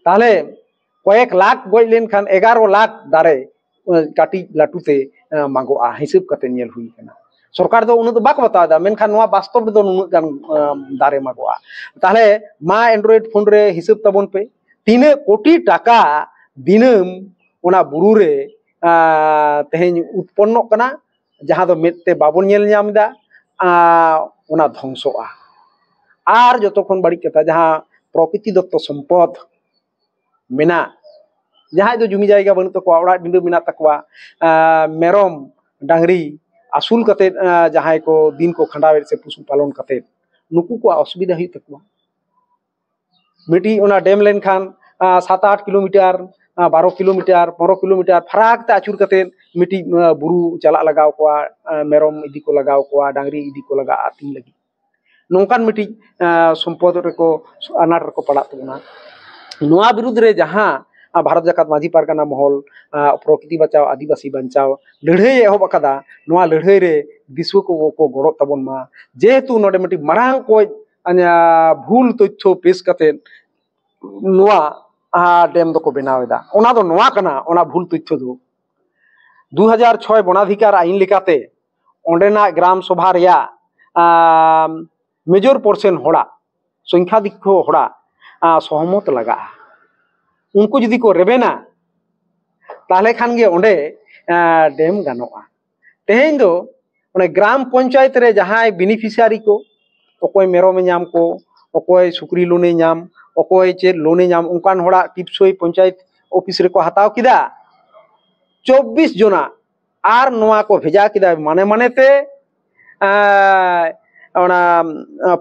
ᱛᱟᱦᱞᱮ ᱠᱚᱭᱮᱠ ᱞᱟᱠᱷ ᱜᱚᱡ ᱞᱮᱱᱠᱷᱟᱱ ᱮᱜᱟᱨᱚ ᱞᱟᱠᱷ ᱫᱟᱨᱮ, ᱟᱸ, ᱠᱟᱹᱴᱤᱡ ᱞᱟᱹᱴᱩ ᱛᱮ ᱢᱟᱜᱚᱜᱼᱟ, ᱦᱤᱥᱟᱹᱵ ᱠᱟᱛᱮ ᱧᱮᱞ ᱦᱩᱭ ᱠᱟᱱᱟ᱾ ᱥᱚᱨᱠᱟᱨ ᱫᱚ ᱩᱱᱟᱹᱜ ᱫᱚ ᱵᱟᱠᱚ ᱵᱟᱛᱟᱣ ᱮᱫᱟ, ᱢᱮᱱᱠᱷᱟᱱ ᱱᱚᱣᱟ ᱵᱟᱥᱛᱚᱵ ᱨᱮᱫᱚ ᱱᱩᱱᱟᱹᱜ ᱜᱟᱱ ᱫᱟᱨᱮ ᱢᱟᱜᱚᱜᱼᱟ᱾ ᱛᱟᱦᱚᱞᱮ ᱢᱟ Android ᱯᱷᱳᱱ ᱨᱮ ᱦᱤᱥᱟᱹᱵ ᱛᱟᱵᱚᱱ ᱯᱮ, ᱛᱤᱱᱟᱹᱜ ᱠᱳᱴᱤ ᱴᱟᱠᱟ ᱫᱤᱱᱟᱹᱢ ᱚᱱᱟ ᱵᱩᱨᱩ ᱨᱮ ᱛᱮᱦᱮᱧ ᱩᱛᱯᱚᱱᱱᱚᱜ ᱠᱟᱱᱟ, ᱡᱟᱦᱟᱸ ᱫᱚ ᱢᱮᱫ ᱛᱮ ᱵᱟᱵᱚᱱ ᱧᱮᱞ ᱧᱟᱢ ᱮᱫᱟ, ᱚᱱᱟ ᱫᱷᱚᱝᱥᱚᱜᱼᱟ᱾ ᱟᱨ ᱡᱚᱛᱚ ᱠᱷᱚᱱ ᱵᱟᱹᱲᱤᱡ ᱠᱟᱛᱷᱟ, ᱡᱟᱦᱟᱸ ᱯᱨᱚᱠᱨᱤᱛᱤ ᱫᱚᱛᱛᱚ ᱥᱚᱢᱯᱚᱫ ᱢᱮᱱᱟᱜ, ᱡᱟᱦᱟᱸᱭ ᱫᱚ ᱡᱩᱢᱤ ᱡᱟᱭᱜᱟ ᱵᱟᱹᱱᱩᱜ ᱛᱟᱠᱚᱣᱟ, ᱚᱲᱟᱜ ᱰᱤᱸᱰᱟᱹ ᱢᱮᱱᱟᱜ ᱛᱟᱠᱚᱣᱟ, ᱢᱮᱨᱚᱢ ᱰᱟᱝᱨᱤ ᱟᱹᱥᱩᱞ ᱠᱟᱛᱮᱫ ᱡᱟᱦᱟᱸᱭ ᱠᱚ ᱫᱤᱱ ᱠᱚ ᱠᱷᱟᱸᱰᱟᱣᱮᱫ ᱥᱮ ᱯᱚᱥᱩ ᱯᱟᱞᱚᱱ ᱠᱟᱛᱮᱫ, ᱱᱩᱠᱩ ᱠᱚᱣᱟᱜ ᱚᱥᱩᱵᱤᱫᱷᱟ ᱦᱩᱭᱩᱜ ᱛᱟᱠᱚᱣᱟ᱾ ᱢᱤᱫᱴᱤᱡ ᱚᱱᱟ ᱰᱮᱢ ᱞᱮᱱᱠᱷᱟᱱ ᱥᱟᱛ ᱟᱴ ᱠᱤᱞᱳᱢᱤᱴᱟᱨ, ᱵᱟᱨᱚ ᱠᱤᱞᱳᱢᱤᱴᱟᱨ, ᱯᱚᱱᱨᱚ ᱠᱤᱞᱳᱢᱤᱴᱟᱨ ᱯᱷᱟᱨᱟᱠ ᱛᱮ ᱟᱹᱪᱩᱨ ᱠᱟᱛᱮᱫ ᱢᱤᱫᱴᱤᱡ ᱵᱩᱨᱩ ᱪᱟᱞᱟᱜ ᱞᱟᱜᱟᱣ ᱠᱚᱣᱟ, ᱢᱮᱨᱚᱢ ᱤᱫᱤ ᱠᱚ ᱞᱟᱜᱟᱣ ᱠᱚᱣᱟ, ᱰᱟᱝᱨᱤ ᱤᱫᱤ ᱠᱚ ᱞᱟᱜᱟᱜᱼᱟ ᱟᱹᱛᱤᱧ ᱞᱟᱹᱜᱤᱫ᱾ ᱱᱚᱝᱠᱟᱱ ᱢᱤᱫᱴᱤᱡ ᱥᱚᱢᱯᱚᱫ ᱨᱮᱠᱚ, ᱟᱱᱟᱴ ᱨᱮᱠᱚ ᱯᱟᱲᱟᱜ ᱛᱟᱵᱚᱱᱟ᱾ ᱱᱚᱣᱟ ᱵᱤᱨᱩᱫᱽ ᱨᱮ ᱡᱟᱦᱟᱸ ᱵᱷᱟᱨᱚᱛ ᱡᱟᱠᱟᱛ ᱢᱟᱹᱡᱷᱤ ᱯᱟᱨᱜᱟᱱᱟ ᱢᱚᱦᱚᱞ ᱯᱨᱚᱠᱨᱤᱛᱤ ᱵᱟᱧᱪᱟᱣ, ᱟᱹᱫᱤᱵᱟᱹᱥᱤ ᱵᱟᱧᱪᱟᱣ ᱞᱟᱹᱲᱦᱟᱹᱭ ᱮ ᱮᱦᱚᱵ ᱟᱠᱟᱫᱟ, ᱱᱚᱣᱟ ᱞᱟᱹᱲᱦᱟᱹᱭ ᱨᱮ ᱫᱤᱥᱩᱣᱟᱹ ᱠᱚ ᱠᱚ ᱜᱚᱲᱚᱜ ᱛᱟᱵᱚᱱ ᱢᱟ᱾ ᱡᱮᱦᱮᱛᱩ ᱱᱚᱰᱮ ᱢᱤᱫᱴᱤᱡ ᱢᱟᱨᱟᱝ ᱠᱚᱡ ᱵᱷᱩᱞ ᱛᱚᱛᱛᱷᱚ ᱯᱮᱥ ᱠᱟᱛᱮᱫ ᱱᱚᱣᱟ ᱰᱮᱢ ᱫᱚᱠᱚ ᱵᱮᱱᱟᱣ ᱮᱫᱟ᱾ ᱚᱱᱟ ᱫᱚ ᱱᱚᱣᱟ ᱠᱟᱱᱟ, ᱚᱱᱟ ᱵᱷᱩᱞ ᱛᱚᱛᱛᱷᱚ ᱫᱚ ᱫᱩ ᱦᱟᱡᱟᱨ ᱪᱷᱚᱭ ᱵᱚᱱᱟᱫᱷᱤᱠᱟᱨ ᱟᱭᱤᱱ ᱞᱮᱠᱟᱛᱮ ᱚᱸᱰᱮᱱᱟᱜ ᱜᱨᱟᱢ ᱥᱚᱵᱷᱟ ᱨᱮᱭᱟᱜ ᱢᱮᱡᱚᱨ ᱯᱚᱨᱥᱮᱱ ᱦᱚᱲᱟᱜ, ᱥᱚᱝᱠᱷᱟᱫᱷᱤᱠᱠᱷᱚ ᱦᱚᱲᱟᱜ ᱥᱚᱦᱚᱢᱚᱛ ᱞᱟᱜᱟᱜᱼᱟ᱾ ᱩᱱᱠᱩ ᱡᱩᱫᱤ ᱠᱚ ᱨᱮᱵᱮᱱᱟ, ᱛᱟᱦᱚᱞᱮ ᱠᱷᱟᱱ ᱜᱮ ᱚᱸᱰᱮ ᱰᱮᱢ ᱜᱟᱱᱚᱜᱼᱟ᱾ ᱛᱮᱦᱮᱧ ᱫᱚ ᱚᱱᱮ ᱜᱨᱟᱢ ᱯᱚᱧᱪᱟᱭᱮᱛ ᱨᱮ ᱡᱟᱦᱟᱸᱭ ᱵᱮᱱᱤᱯᱷᱤᱥᱤᱭᱟᱨᱤ ᱠᱚ, ᱚᱠᱚᱭ ᱢᱮᱨᱚᱢᱮ ᱧᱟᱢ ᱠᱚ, ᱚᱠᱚᱭ ᱥᱩᱠᱨᱤ ᱞᱳᱱᱮ ᱧᱟᱢ, ᱚᱠᱚᱭ ᱪᱮᱫ ᱞᱳᱱᱮ ᱧᱟᱢ, ᱚᱱᱠᱟᱱ ᱦᱚᱲᱟᱜ ᱴᱤᱯᱥᱚᱭ ᱯᱚᱧᱪᱟᱭᱮᱛ ᱚᱯᱷᱤᱥ ᱨᱮᱠᱚ ᱦᱟᱛᱟᱣ ᱠᱮᱫᱟ ᱪᱚᱵᱵᱤᱥ ᱡᱚᱱᱟ, ᱟᱨ ᱱᱚᱣᱟ ᱠᱚ ᱵᱷᱮᱡᱟ ᱠᱮᱫᱟ ᱢᱟᱱᱮ ᱢᱟᱱᱮ ᱛᱮ ᱚᱱᱟ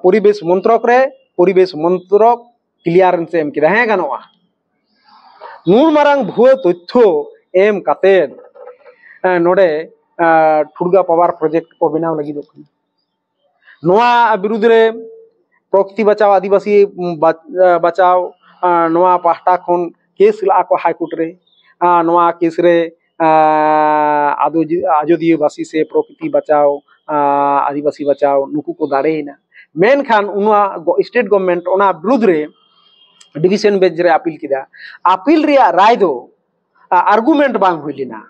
ᱯᱚᱨᱤᱵᱮᱥ ᱢᱚᱱᱛᱨᱚᱠ ᱨᱮ, ᱯᱚᱨᱤᱵᱮᱥ ᱢᱚᱱᱛᱨᱚᱠ ᱠᱞᱤᱭᱟᱨᱮᱱᱥ ᱮ ᱮᱢ ᱠᱮᱫᱟ, ᱦᱮᱸ ᱜᱟᱱᱚᱜᱼᱟ᱾ ᱱᱩᱱ ᱢᱟᱨᱟᱝ ᱵᱷᱩᱣᱟᱹ ᱛᱚᱛᱛᱷᱚ ᱮᱢ ᱠᱟᱛᱮᱫ ᱱᱚᱰᱮ ᱴᱷᱩᱲᱜᱟ ᱯᱟᱣᱟᱨ ᱯᱨᱚᱡᱮᱠᱴ ᱠᱚ ᱵᱮᱱᱟᱣ ᱞᱟᱹᱜᱤᱫᱚᱜ ᱠᱟᱱᱟ᱾ ᱱᱚᱣᱟ ᱵᱤᱨᱩᱫᱽ ᱨᱮ ᱯᱨᱚᱠᱨᱤᱛᱤ ᱵᱟᱪᱟᱣ, ᱟᱹᱫᱤᱵᱟᱹᱥᱤ ᱵᱟᱪᱟᱣ, ᱱᱚᱣᱟ ᱯᱟᱦᱴᱟ ᱠᱷᱚᱱ ᱠᱮᱥ ᱞᱟᱜᱼᱟ ᱠᱚ ᱦᱟᱭ ᱠᱳᱨᱴ ᱨᱮ᱾ ᱱᱚᱣᱟ ᱠᱮᱥ ᱨᱮ ᱟᱫᱚ ᱟᱡᱚᱫᱤᱭᱟᱹ ᱵᱟᱥᱤ ᱥᱮ ᱯᱨᱚᱠᱨᱤᱛᱤ ᱵᱟᱪᱟᱣ, ᱟᱹᱫᱤᱵᱟᱹᱥᱤ ᱵᱟᱪᱟᱣ, ᱱᱩᱠᱩ ᱠᱚ ᱫᱟᱲᱮᱭᱮᱱᱟ᱾ ᱢᱮᱱᱠᱷᱟᱱ ᱚᱱᱟ ᱥᱴᱮᱴ ᱜᱚᱵᱷᱢᱮᱱᱴ ᱚᱱᱟ ᱵᱤᱨᱩᱫᱽ ᱨᱮ ᱰᱤᱵᱷᱤᱥᱚᱱ ᱵᱮᱧᱪ ᱨᱮ ᱟᱯᱤᱞ ᱠᱮᱫᱟ᱾ ᱟᱯᱤᱞ ᱨᱮᱭᱟᱜ ᱨᱟᱭ ᱫᱚ ᱟᱨᱜᱩᱢᱮᱱᱴ ᱵᱟᱝ ᱦᱩᱭ ᱞᱮᱱᱟ᱾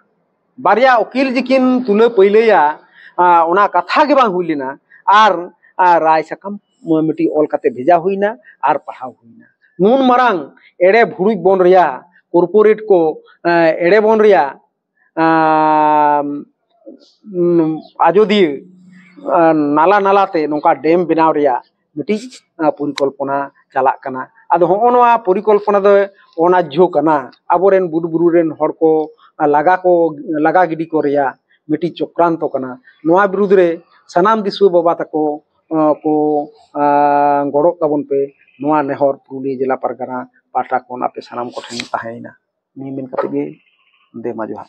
ᱵᱟᱨᱭᱟ ᱩᱠᱤᱞ ᱡᱮᱠᱤᱱ ᱛᱩᱞᱟᱹ ᱯᱟᱹᱭᱞᱟᱹᱭᱟ, ᱟᱸ, ᱚᱱᱟ ᱠᱟᱛᱷᱟ ᱜᱮ ᱵᱟᱝ ᱦᱩᱭ ᱞᱮᱱᱟ᱾ ᱟᱨ, ᱟᱨ ᱨᱟᱭ ᱥᱟᱠᱟᱢ ᱢᱤᱫᱴᱤᱡ ᱚᱞ ᱠᱟᱛᱮ ᱵᱷᱮᱡᱟ ᱦᱩᱭᱱᱟ ᱟᱨ ᱯᱟᱲᱦᱟᱣ ᱦᱩᱭᱱᱟ᱾ ᱱᱩᱱ ᱢᱟᱨᱟᱝ ᱮᱲᱮ ᱵᱷᱩᱲᱩᱡ ᱵᱚᱱ ᱨᱮᱭᱟᱜ, ᱠᱚᱨᱯᱳᱨᱮᱴ ᱠᱚ, ᱮᱸ, ᱮᱲᱮ ᱵᱚᱱ ᱨᱮᱭᱟᱜ, ᱟᱸ, ᱩᱸ, ᱟᱡᱚᱫᱤᱭᱟᱹ, ᱟᱸ, ᱱᱟᱞᱟ ᱱᱟᱞᱟᱛᱮ ᱱᱚᱝᱠᱟ ᱰᱮᱢ ᱵᱮᱱᱟᱣ ᱨᱮᱭᱟᱜ ᱢᱤᱫᱴᱤᱡ, ᱟᱸ, ᱯᱚᱨᱤᱠᱚᱞᱯᱚᱱᱟ ᱪᱟᱞᱟᱜ ᱠᱟᱱᱟ᱾ ᱟᱫᱚ ᱦᱚᱸᱜᱼᱚ ᱱᱚᱣᱟ ᱯᱚᱨᱤᱠᱚᱞᱯᱚᱱᱟ ᱫᱚ ᱚᱱᱟᱡᱽᱡᱷᱚ ᱠᱟᱱᱟ᱾ ᱟᱵᱚᱨᱮᱱ ᱵᱩᱨᱩ ᱵᱩᱨᱩ ᱨᱮᱱ ᱦᱚᱲ ᱠᱚ, ᱟᱸ, ᱞᱟᱜᱟ ᱠᱚ, ᱞᱟᱜᱟ ᱜᱤᱰᱤ ᱠᱚ ᱨᱮᱭᱟᱜ ᱢᱤᱫᱴᱤᱡ ᱪᱚᱠᱨᱟᱱᱛᱚ ᱠᱟᱱᱟ᱾ ᱱᱚᱣᱟ ᱵᱤᱨᱩᱫᱽ ᱨᱮ ᱥᱟᱱᱟᱢ ᱫᱤᱥᱩᱣᱟᱹ ᱵᱟᱵᱟ ᱛᱟᱠᱚ, ᱟᱸ, ᱠᱚ, ᱟᱸ, ᱜᱚᱲᱚᱜ ᱛᱟᱵᱚᱱ ᱯᱮ᱾ ᱱᱚᱣᱟ ᱱᱮᱦᱚᱨ ᱯᱩᱨᱩᱞᱤᱭᱟᱹ ᱡᱮᱞᱟ ᱯᱟᱨᱜᱟᱱᱟ ᱯᱟᱦᱴᱟ ᱠᱷᱚᱱ ᱟᱯᱮ ᱥᱟᱱᱟᱢ ᱠᱚᱴᱷᱮᱱ ᱛᱟᱦᱮᱸᱭᱮᱱᱟ᱾ ᱱᱤᱭᱟᱹ ᱢᱮᱱ ᱠᱟᱛᱮ ᱜᱮ ᱫᱮ ᱢᱟ ᱡᱚᱦᱟᱨ᱾